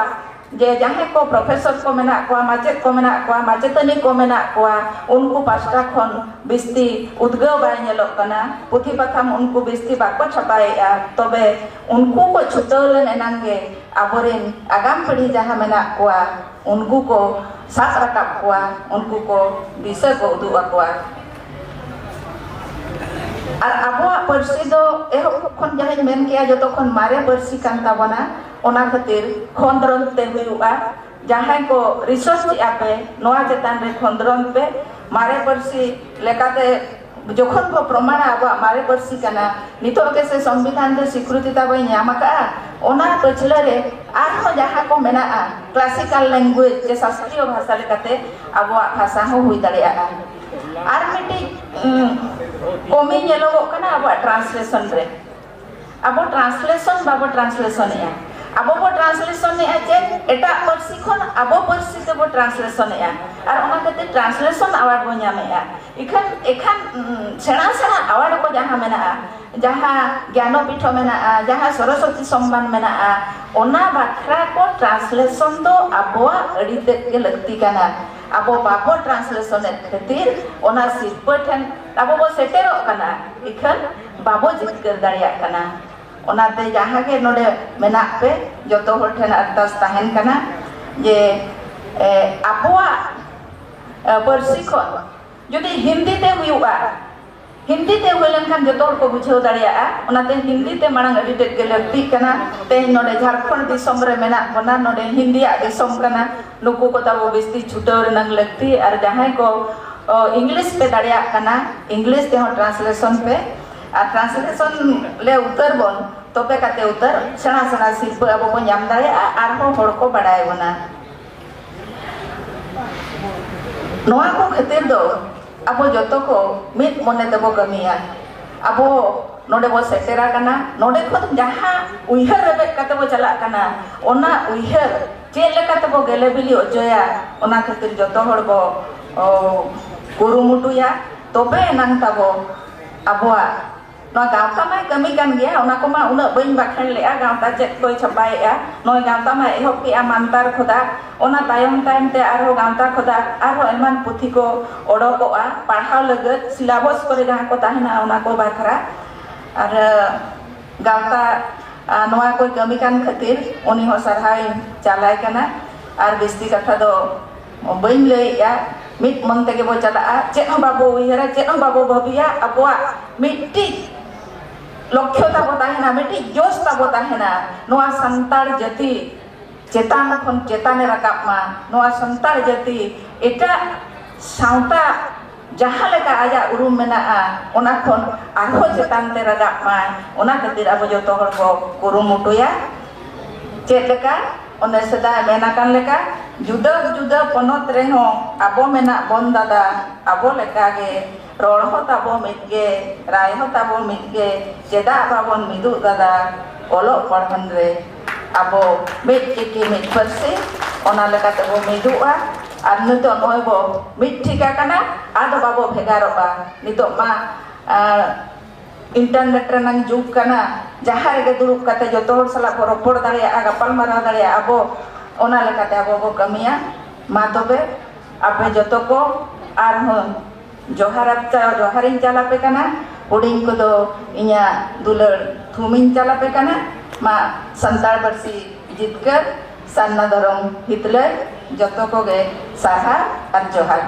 ᱡᱮ ᱡᱟᱦᱟᱸᱭ ᱠᱚ ᱯᱨᱚᱯᱷᱮᱥᱚᱨ ᱠᱚ ᱢᱮᱱᱟᱜ ᱠᱚᱣᱟ, ᱢᱟᱪᱮᱫ ᱠᱚ ᱢᱮᱱᱟᱜ ᱠᱚᱣᱟ, ᱢᱟᱪᱮᱛᱟᱹᱱᱤ ᱠᱚ ᱢᱮᱱᱟᱜ ᱠᱚᱣᱟ, ᱩᱱᱠᱩ ᱯᱟᱥᱴᱟ ᱠᱷᱚᱱ ᱵᱤᱥᱛᱤ ᱩᱫᱽᱜᱟᱹᱣ ᱵᱟᱭ ᱧᱮᱞᱚᱜ ᱠᱟᱱᱟ᱾ ᱯᱩᱛᱷᱤ ᱯᱟᱛᱷᱟᱢ ᱩᱱᱠᱩ ᱵᱤᱥᱛᱤ ᱵᱟᱠᱚ ᱪᱷᱟᱯᱟᱭᱮᱫᱼᱟ᱾ ᱛᱚᱵᱮ ᱩᱱᱠᱩ ᱠᱚ ᱪᱷᱩᱴᱟᱹᱣ ᱞᱮᱱ ᱮᱱᱟᱝ ᱜᱮ ᱟᱵᱚᱨᱮᱱ ᱟᱜᱟᱢ ᱯᱤᱲᱦᱤ ᱡᱟᱦᱟᱸ ᱢᱮᱱᱟᱜ ᱠᱚᱣᱟ, ᱩᱱᱠᱩ ᱠᱚ ᱥᱟᱵ ᱨᱟᱠᱟᱵ ᱠᱚᱣᱟ, ᱩᱱᱠᱩ ᱠᱚ ᱫᱤᱥᱟᱹ ᱠᱚ ᱩᱫᱩᱜ ᱟᱠᱚᱣᱟ᱾ ᱟᱨ ᱟᱵᱚᱣᱟᱜ ᱯᱟᱹᱨᱥᱤ ᱫᱚ ᱮᱦᱚᱵ ᱠᱷᱚᱱ ᱡᱟᱦᱟᱸᱧ ᱢᱮᱱ ᱠᱮᱜᱼᱟ, ᱡᱚᱛᱚ ᱠᱷᱚᱱ ᱢᱟᱨᱮ ᱯᱟᱹᱨᱥᱤ ᱠᱟᱱ ᱛᱟᱵᱚᱱᱟ᱾ ᱚᱱᱟ ᱠᱷᱟᱹᱛᱤᱨ ᱠᱷᱚᱸᱫᱽᱨᱚᱸᱫᱽ ᱛᱮ ᱦᱩᱭᱩᱜᱼᱟ᱾ ᱡᱟᱦᱟᱸᱭ ᱠᱚ ᱨᱤᱥᱟᱨᱪ ᱮᱫᱼᱟ ᱯᱮ, ᱱᱚᱣᱟ ᱪᱮᱛᱟᱱ ᱨᱮ ᱠᱷᱚᱸᱫᱽᱨᱚᱸᱫᱽ ᱯᱮ᱾ ᱢᱟᱨᱮ ᱯᱟᱹᱨᱥᱤ ᱞᱮᱠᱟᱛᱮ ᱡᱚᱠᱷᱚᱱ ᱵᱚ ᱯᱨᱚᱢᱟᱬᱟ ᱟᱵᱚᱣᱟᱜ ᱢᱟᱨᱮ ᱯᱟᱹᱨᱥᱤ ᱠᱟᱱᱟ, ᱱᱤᱛᱚᱜ ᱜᱮ ᱥᱮ ᱥᱚᱝᱵᱤᱫᱷᱟᱱ ᱨᱮ ᱥᱤᱠᱨᱤᱛᱤ ᱛᱟᱵᱚᱭ ᱧᱟᱢ ᱟᱠᱟᱫᱼᱟ, ᱚᱱᱟ ᱯᱟᱹᱪᱷᱞᱟᱹ ᱨᱮ ᱟᱨᱦᱚᱸ ᱡᱟᱦᱟᱸ ᱠᱚ ᱢᱮᱱᱟᱜᱼᱟ, ᱠᱞᱟᱥᱤᱠᱟᱞ ᱞᱮᱝᱜᱩᱭᱮᱡᱽ ᱪᱮ ᱥᱟᱥᱛᱨᱤᱭᱚ ᱵᱷᱟᱥᱟ ᱞᱮᱠᱟᱛᱮ ᱟᱵᱚᱣᱟᱜ ᱵᱷᱟᱥᱟ ᱦᱚᱸ ᱦᱩᱭ ᱫᱟᱲᱮᱭᱟᱜᱼᱟ᱾ ᱟᱨ ᱢᱤᱫᱴᱤᱡ, ᱩᱸ, ᱠᱚᱢᱤ ᱧᱮᱞᱚᱜᱚᱜ ᱠᱟᱱᱟ ᱟᱵᱚᱣᱟᱜ ᱴᱨᱟᱱᱥᱞᱮᱥᱚᱱ ᱨᱮ᱾ ᱟᱵᱚ ᱴᱨᱟᱱᱥᱞᱮᱥᱚᱱ ᱵᱟᱵᱚ ᱴᱨᱟᱱᱥᱞᱮᱥᱚᱱᱮᱜᱼᱟ᱾ ᱟᱵᱚ ᱵᱚ ᱴᱨᱟᱱᱥᱞᱮᱥᱚᱱᱮᱜᱼᱟ ᱪᱮᱫ? ᱮᱴᱟᱜ ᱯᱟᱹᱨᱥᱤ ᱠᱷᱚᱱ ᱟᱵᱚ ᱯᱟᱹᱨᱥᱤ ᱛᱮᱵᱚ ᱴᱨᱟᱱᱥᱞᱮᱥᱚᱱᱮᱜᱼᱟ᱾ ᱟᱨ ᱚᱱᱟ ᱠᱷᱟᱹᱛᱤᱨ ᱴᱨᱟᱱᱥᱞᱮᱥᱚᱱ ᱟᱣᱟᱨᱰ ᱵᱚ ᱧᱟᱢᱮᱜᱼᱟ᱾ ᱮᱠᱷᱟᱱ, ᱮᱠᱷᱟᱱ, ᱩᱸ, ᱥᱮᱬᱟ ᱥᱮᱬᱟ ᱟᱣᱟᱨᱰ ᱠᱚ ᱡᱟᱦᱟᱸ ᱢᱮᱱᱟᱜᱼᱟ, ᱡᱟᱦᱟᱸ ᱜᱮᱭᱟᱱᱚ ᱯᱤᱴᱷᱚ ᱢᱮᱱᱟᱜᱼᱟ, ᱡᱟᱦᱟᱸ ᱥᱚᱨᱚᱥᱚᱛᱤ ᱥᱚᱢᱢᱟᱱ ᱢᱮᱱᱟᱜᱼᱟ, ᱚᱱᱟ ᱵᱟᱠᱷᱨᱟ ᱠᱚ ᱴᱨᱟᱱᱥᱞᱮᱥᱚᱱ ᱫᱚ ᱟᱵᱚᱣᱟᱜ ᱟᱹᱰᱤ ᱛᱮᱫ ᱜᱮ ᱞᱟᱹᱠᱛᱤ ᱠᱟᱱᱟ᱾ ᱟᱵᱚ ᱵᱟᱵᱚ ᱴᱨᱟᱱᱥᱞᱮᱥᱚᱱᱮᱫ ᱠᱷᱟᱹᱛᱤᱨ ᱚᱱᱟ ᱥᱤᱨᱯᱟᱹ ᱴᱷᱮᱱ ᱟᱵᱚ ᱵᱚ ᱥᱮᱴᱮᱨᱚᱜ ᱠᱟᱱᱟ, ᱤᱠᱷᱟᱹᱱ ᱵᱟᱵᱚ ᱡᱤᱛᱠᱟᱹᱨ ᱫᱟᱲᱮᱭᱟᱜ ᱠᱟᱱᱟ᱾ ᱚᱱᱟᱛᱮ ᱡᱟᱦᱟᱸ ᱜᱮ ᱱᱚᱰᱮ ᱢᱮᱱᱟᱜ ᱯᱮ, ᱡᱚᱛᱚ ᱦᱚᱲ ᱴᱷᱮᱱ ᱟᱨᱫᱟᱥ ᱛᱟᱦᱮᱱ ᱠᱟᱱᱟ ᱡᱮ, ᱮ, ᱟᱵᱚᱣᱟᱜ, ᱮ, ᱯᱟᱹᱨᱥᱤ ᱠᱷᱚᱱ ᱡᱩᱫᱤ ᱦᱤᱱᱫᱤ ᱛᱮ ᱦᱩᱭᱩᱜᱼᱟ, ᱦᱤᱱᱫᱤ ᱛᱮ ᱦᱩᱭ ᱞᱮᱱᱠᱷᱟᱱ ᱡᱚᱛᱚ ᱦᱚᱲ ᱠᱚ ᱵᱩᱡᱷᱟᱹᱣ ᱫᱟᱲᱮᱭᱟᱜᱼᱟ᱾ ᱚᱱᱟᱛᱮ ᱦᱤᱱᱫᱤ ᱛᱮ ᱢᱟᱲᱟᱝ ᱟᱹᱰᱤ ᱛᱮᱫ ᱜᱮ ᱞᱟᱹᱠᱛᱤᱜ ᱠᱟᱱᱟ᱾ ᱛᱮᱦᱮᱧ ᱱᱚᱰᱮ ᱡᱷᱟᱲᱠᱷᱚᱸᱰ ᱫᱤᱥᱚᱢ ᱨᱮ ᱢᱮᱱᱟᱜ ᱵᱚᱱᱟ, ᱱᱚᱰᱮ ᱦᱤᱱᱫᱤᱭᱟᱜ ᱫᱤᱥᱚᱢ ᱠᱟᱱᱟ᱾ ᱱᱩᱠᱩ ᱠᱚ ᱛᱟᱵᱚ ᱵᱤᱥᱛᱤ ᱪᱷᱩᱴᱟᱹᱣ ᱨᱮᱱᱟᱜ ᱞᱟᱹᱠᱛᱤ, ᱟᱨ ᱡᱟᱦᱟᱸᱭ ᱠᱚ, ᱚ, ᱤᱝᱞᱤᱥ ᱯᱮ ᱫᱟᱲᱮᱭᱟᱜ ᱠᱟᱱᱟ, ᱤᱝᱞᱤᱥ ᱛᱮᱦᱚᱸ ᱴᱨᱟᱱᱥᱞᱮᱥᱚᱱ ᱯᱮ, ᱟᱨ ᱴᱨᱟᱱᱥᱞᱮᱥᱚᱱ ᱞᱮ ᱩᱛᱟᱹᱨ ᱵᱚᱱ, ᱛᱚᱵᱮ ᱠᱟᱛᱮ ᱩᱛᱟᱹᱨ ᱥᱮᱬᱟ ᱥᱮᱬᱟ ᱥᱤᱨᱯᱟᱹ ᱟᱵᱚ ᱵᱚᱱ ᱧᱟᱢ ᱫᱟᱲᱮᱭᱟᱜᱼᱟ, ᱟᱨᱦᱚᱸ ᱦᱚᱲ ᱠᱚ ᱵᱟᱲᱟᱭ ᱵᱚᱱᱟ᱾ ᱱᱚᱣᱟ ᱠᱚ ᱠᱷᱟᱹᱛᱤᱨ ᱫᱚ ᱟᱵᱚ ᱡᱚᱛᱚ ᱠᱚ ᱢᱤᱫ ᱢᱚᱱᱮ ᱛᱮᱵᱚ ᱠᱟᱹᱢᱤᱭᱟ᱾ ᱟᱵᱚ ᱱᱚᱰᱮ ᱵᱚ ᱥᱮᱴᱮᱨ ᱟᱠᱟᱱᱟ, ᱱᱚᱰᱮ ᱠᱷᱚᱱ ᱡᱟᱦᱟᱸ ᱩᱭᱦᱟᱹᱨ ᱨᱮᱵᱮᱫ ᱠᱟᱛᱮ ᱵᱚ ᱪᱟᱞᱟᱜ ᱠᱟᱱᱟ, ᱚᱱᱟ ᱩᱭᱦᱟᱹᱨ ᱪᱮᱫ ᱞᱮᱠᱟ ᱛᱮᱵᱚ ᱜᱮᱞᱮ ᱵᱤᱞᱤ ᱚᱪᱚᱭᱟ, ᱚᱱᱟ ᱠᱷᱟᱹᱛᱤᱨ ᱡᱚᱛᱚ ᱦᱚᱲ ᱵᱚ, ᱚ, ᱠᱩᱨᱩᱢᱩᱴᱩᱭᱟ᱾ ᱛᱚᱵᱮ ᱮᱱᱟᱝ ᱛᱟᱵᱚ ᱟᱵᱚᱣᱟᱜ ᱱᱚᱣᱟ ᱜᱟᱶᱛᱟ ᱢᱟᱭ ᱠᱟᱹᱢᱤ ᱠᱟᱱ ᱜᱮᱭᱟ, ᱚᱱᱟ ᱠᱚᱢᱟ ᱩᱱᱟᱹᱜ ᱵᱟᱹᱧ ᱵᱟᱠᱷᱮᱲ ᱞᱮᱜᱼᱟ, ᱜᱟᱶᱛᱟ ᱪᱮᱫ ᱠᱚᱭ ᱪᱷᱟᱯᱟᱭᱮᱜᱼᱟ᱾ ᱱᱚᱜᱼᱚᱭ ᱜᱟᱶᱛᱟ ᱢᱟᱭ ᱮᱦᱚᱵ ᱠᱮᱜᱼᱟ ᱢᱟᱱᱛᱟᱨ ᱠᱷᱚᱫᱟ, ᱚᱱᱟ ᱛᱟᱭᱚᱢ ᱛᱟᱭᱚᱢ ᱛᱮ ᱟᱨᱦᱚᱸ ᱜᱟᱶᱛᱟ ᱠᱷᱚᱫᱟ ᱟᱨᱦᱚᱸ ᱮᱢᱟᱱ ᱯᱩᱛᱷᱤ ᱠᱚ ᱚᱰᱚᱠᱚᱜᱼᱟ ᱯᱟᱲᱦᱟᱣ ᱞᱟᱹᱜᱤᱫ, ᱥᱤᱞᱟᱵᱚᱥ ᱠᱚᱨᱮ ᱡᱟᱦᱟᱸ ᱠᱚ ᱛᱟᱦᱮᱱᱟ ᱚᱱᱟ ᱠᱚ ᱵᱟᱠᱷᱨᱟ᱾ ᱟᱨ, ᱟ, ᱱᱚᱣᱟ ᱠᱚᱭ ᱠᱟᱹᱢᱤ ᱠᱟᱱ ᱠᱷᱟᱹᱛᱤᱨ ᱩᱱᱤ ᱦᱚᱸ ᱥᱟᱨᱦᱟᱣ ᱤᱧ ᱪᱟᱞᱟᱭ ᱠᱟᱱᱟ᱾ ᱟᱨ ᱵᱤᱥᱛᱤ ᱠᱟᱛᱷᱟ ᱫᱚ ᱵᱟᱹᱧ ᱞᱟᱹᱭᱮᱜᱼᱟ, ᱢᱤᱫ ᱢᱚᱱ ᱛᱮᱜᱮ ᱵᱚ ᱪᱟᱞᱟᱜᱼᱟ, ᱪᱮᱫ ᱦᱚᱸ ᱵᱟᱵᱚ ᱩᱭᱦᱟᱹᱨᱟ, ᱪᱮᱫ ᱦᱚᱸ ᱵᱟᱵᱚ ᱵᱷᱟᱹᱵᱤᱭᱟ, ᱟᱵᱚᱣᱟᱜ ᱢᱤᱫᱴᱤᱡ ᱞᱚᱠᱠᱷᱚ ᱛᱟᱵᱚ ᱛᱟᱦᱮᱱᱟ, ᱢᱤᱫᱴᱤᱡ ᱡᱳᱥ ᱛᱟᱵᱚ ᱛᱟᱦᱮᱱᱟ, ᱱᱚᱣᱟ ᱥᱟᱱᱛᱟᱲ ᱡᱟᱹᱛᱤ ᱪᱮᱛᱟᱱ ᱠᱷᱚᱱ ᱪᱮᱛᱟᱱᱮ ᱨᱟᱠᱟᱵ ᱢᱟ, ᱱᱚᱣᱟ ᱥᱟᱱᱛᱟᱲ ᱡᱟᱹᱛᱤ ᱮᱴᱟᱜ ᱥᱟᱶᱛᱟ ᱡᱟᱦᱟᱸ ᱞᱮᱠᱟ ᱟᱡᱟᱜ ᱩᱨᱩᱢ ᱢᱮᱱᱟᱜᱼᱟ, ᱚᱱᱟ ᱠᱷᱚᱱ ᱟᱨᱦᱚᱸ ᱪᱮᱛᱟᱱ ᱛᱮ ᱨᱟᱠᱟᱵ ᱢᱟᱭ, ᱚᱱᱟ ᱠᱷᱟᱹᱛᱤᱨ ᱟᱵᱚ ᱡᱚᱛᱚ ᱦᱚᱲ ᱵᱚ ᱠᱩᱨᱩᱢᱩᱴᱩᱭᱟ᱾ ᱪᱮᱫ ᱞᱮᱠᱟ? ᱚᱱᱮ ᱥᱮᱫᱟᱭ ᱢᱮᱱ ᱟᱠᱟᱱ ᱞᱮᱠᱟ, ᱡᱩᱫᱟᱹ ᱡᱩᱫᱟᱹ ᱯᱚᱱᱚᱛ ᱨᱮᱦᱚᱸ ᱟᱵᱚ ᱢᱮᱱᱟᱜ ᱵᱚᱱ ᱫᱟᱫᱟ, ᱟᱵᱚ ᱞᱮᱠᱟᱜᱮ ᱨᱚᱲ ᱦᱚᱸ ᱛᱟᱵᱚ ᱢᱤᱫ ᱜᱮ, ᱨᱟᱭ ᱦᱚᱸ ᱛᱟᱵᱚ ᱢᱤᱫ ᱜᱮ, ᱪᱮᱫᱟᱜ ᱵᱟᱵᱚᱱ ᱢᱤᱫᱚᱜ ᱫᱟᱫᱟ ᱚᱞᱚᱜ ᱯᱟᱲᱦᱟᱣ ᱨᱮ? ᱟᱵᱚ ᱢᱤᱫ ᱪᱤᱠᱤ ᱢᱤᱫ ᱯᱟᱹᱨᱥᱤ, ᱚᱱᱟ ᱞᱮᱠᱟᱛᱮ ᱵᱚ ᱢᱤᱫᱚᱜᱼᱟ᱾ ᱟᱨ ᱱᱤᱛᱚᱜ ᱱᱚᱜᱼᱚᱭ ᱵᱚ ᱢᱤᱫ ᱴᱷᱤᱠ ᱟᱠᱟᱱᱟ, ᱟᱫᱚ ᱵᱟᱵᱚ ᱵᱷᱮᱜᱟᱨᱚᱜᱼᱟ᱾ ᱱᱤᱛᱚᱜ ᱢᱟ, ᱟᱨ ᱤᱱᱴᱟᱨᱱᱮᱴ ᱨᱮᱱᱟᱝ ᱡᱩᱜᱽ ᱠᱟᱱᱟ, ᱡᱟᱦᱟᱸ ᱨᱮᱜᱮ ᱫᱩᱲᱩᱵ ᱠᱟᱛᱮ ᱡᱚᱛᱚ ᱦᱚᱲ ᱥᱟᱞᱟᱜ ᱵᱚ ᱨᱚᱯᱚᱲ ᱫᱟᱲᱮᱭᱟᱜᱼᱟ, ᱜᱟᱯᱟᱞ ᱢᱟᱨᱟᱣ ᱫᱟᱲᱮᱭᱟᱜᱼᱟ ᱵᱚ᱾ ᱚᱱᱟ ᱞᱮᱠᱟᱛᱮ ᱟᱵᱚ ᱵᱚ ᱠᱟᱹᱢᱤᱭᱟ᱾ ᱢᱟ ᱛᱚᱵᱮ ᱟᱯᱮ ᱡᱚᱛᱚ ᱠᱚ ᱟᱨᱦᱚᱸ ᱡᱚᱦᱟᱨ, ᱡᱚᱦᱟᱨᱤᱧ ᱪᱟᱞ ᱟᱯᱮ ᱠᱟᱱᱟ᱾ ᱦᱩᱰᱤᱧ ᱠᱚᱫᱚ ᱤᱧᱟᱹᱜ ᱫᱩᱞᱟᱹᱲ ᱛᱷᱩᱢᱤᱧ ᱪᱟᱞᱟᱯᱮ ᱠᱟᱱᱟ᱾ ᱢᱟ ᱥᱟᱱᱛᱟᱲ ᱯᱟᱹᱨᱥᱤ ᱡᱤᱛᱠᱟᱹᱨ, ᱥᱟᱨᱱᱟ ᱫᱷᱚᱨᱚᱢ ᱦᱤᱛᱞᱟᱹᱭ, ᱡᱚᱛᱚ ᱠᱚᱜᱮ ᱥᱟᱨᱦᱟᱣ ᱟᱨ ᱡᱚᱦᱟᱨ᱾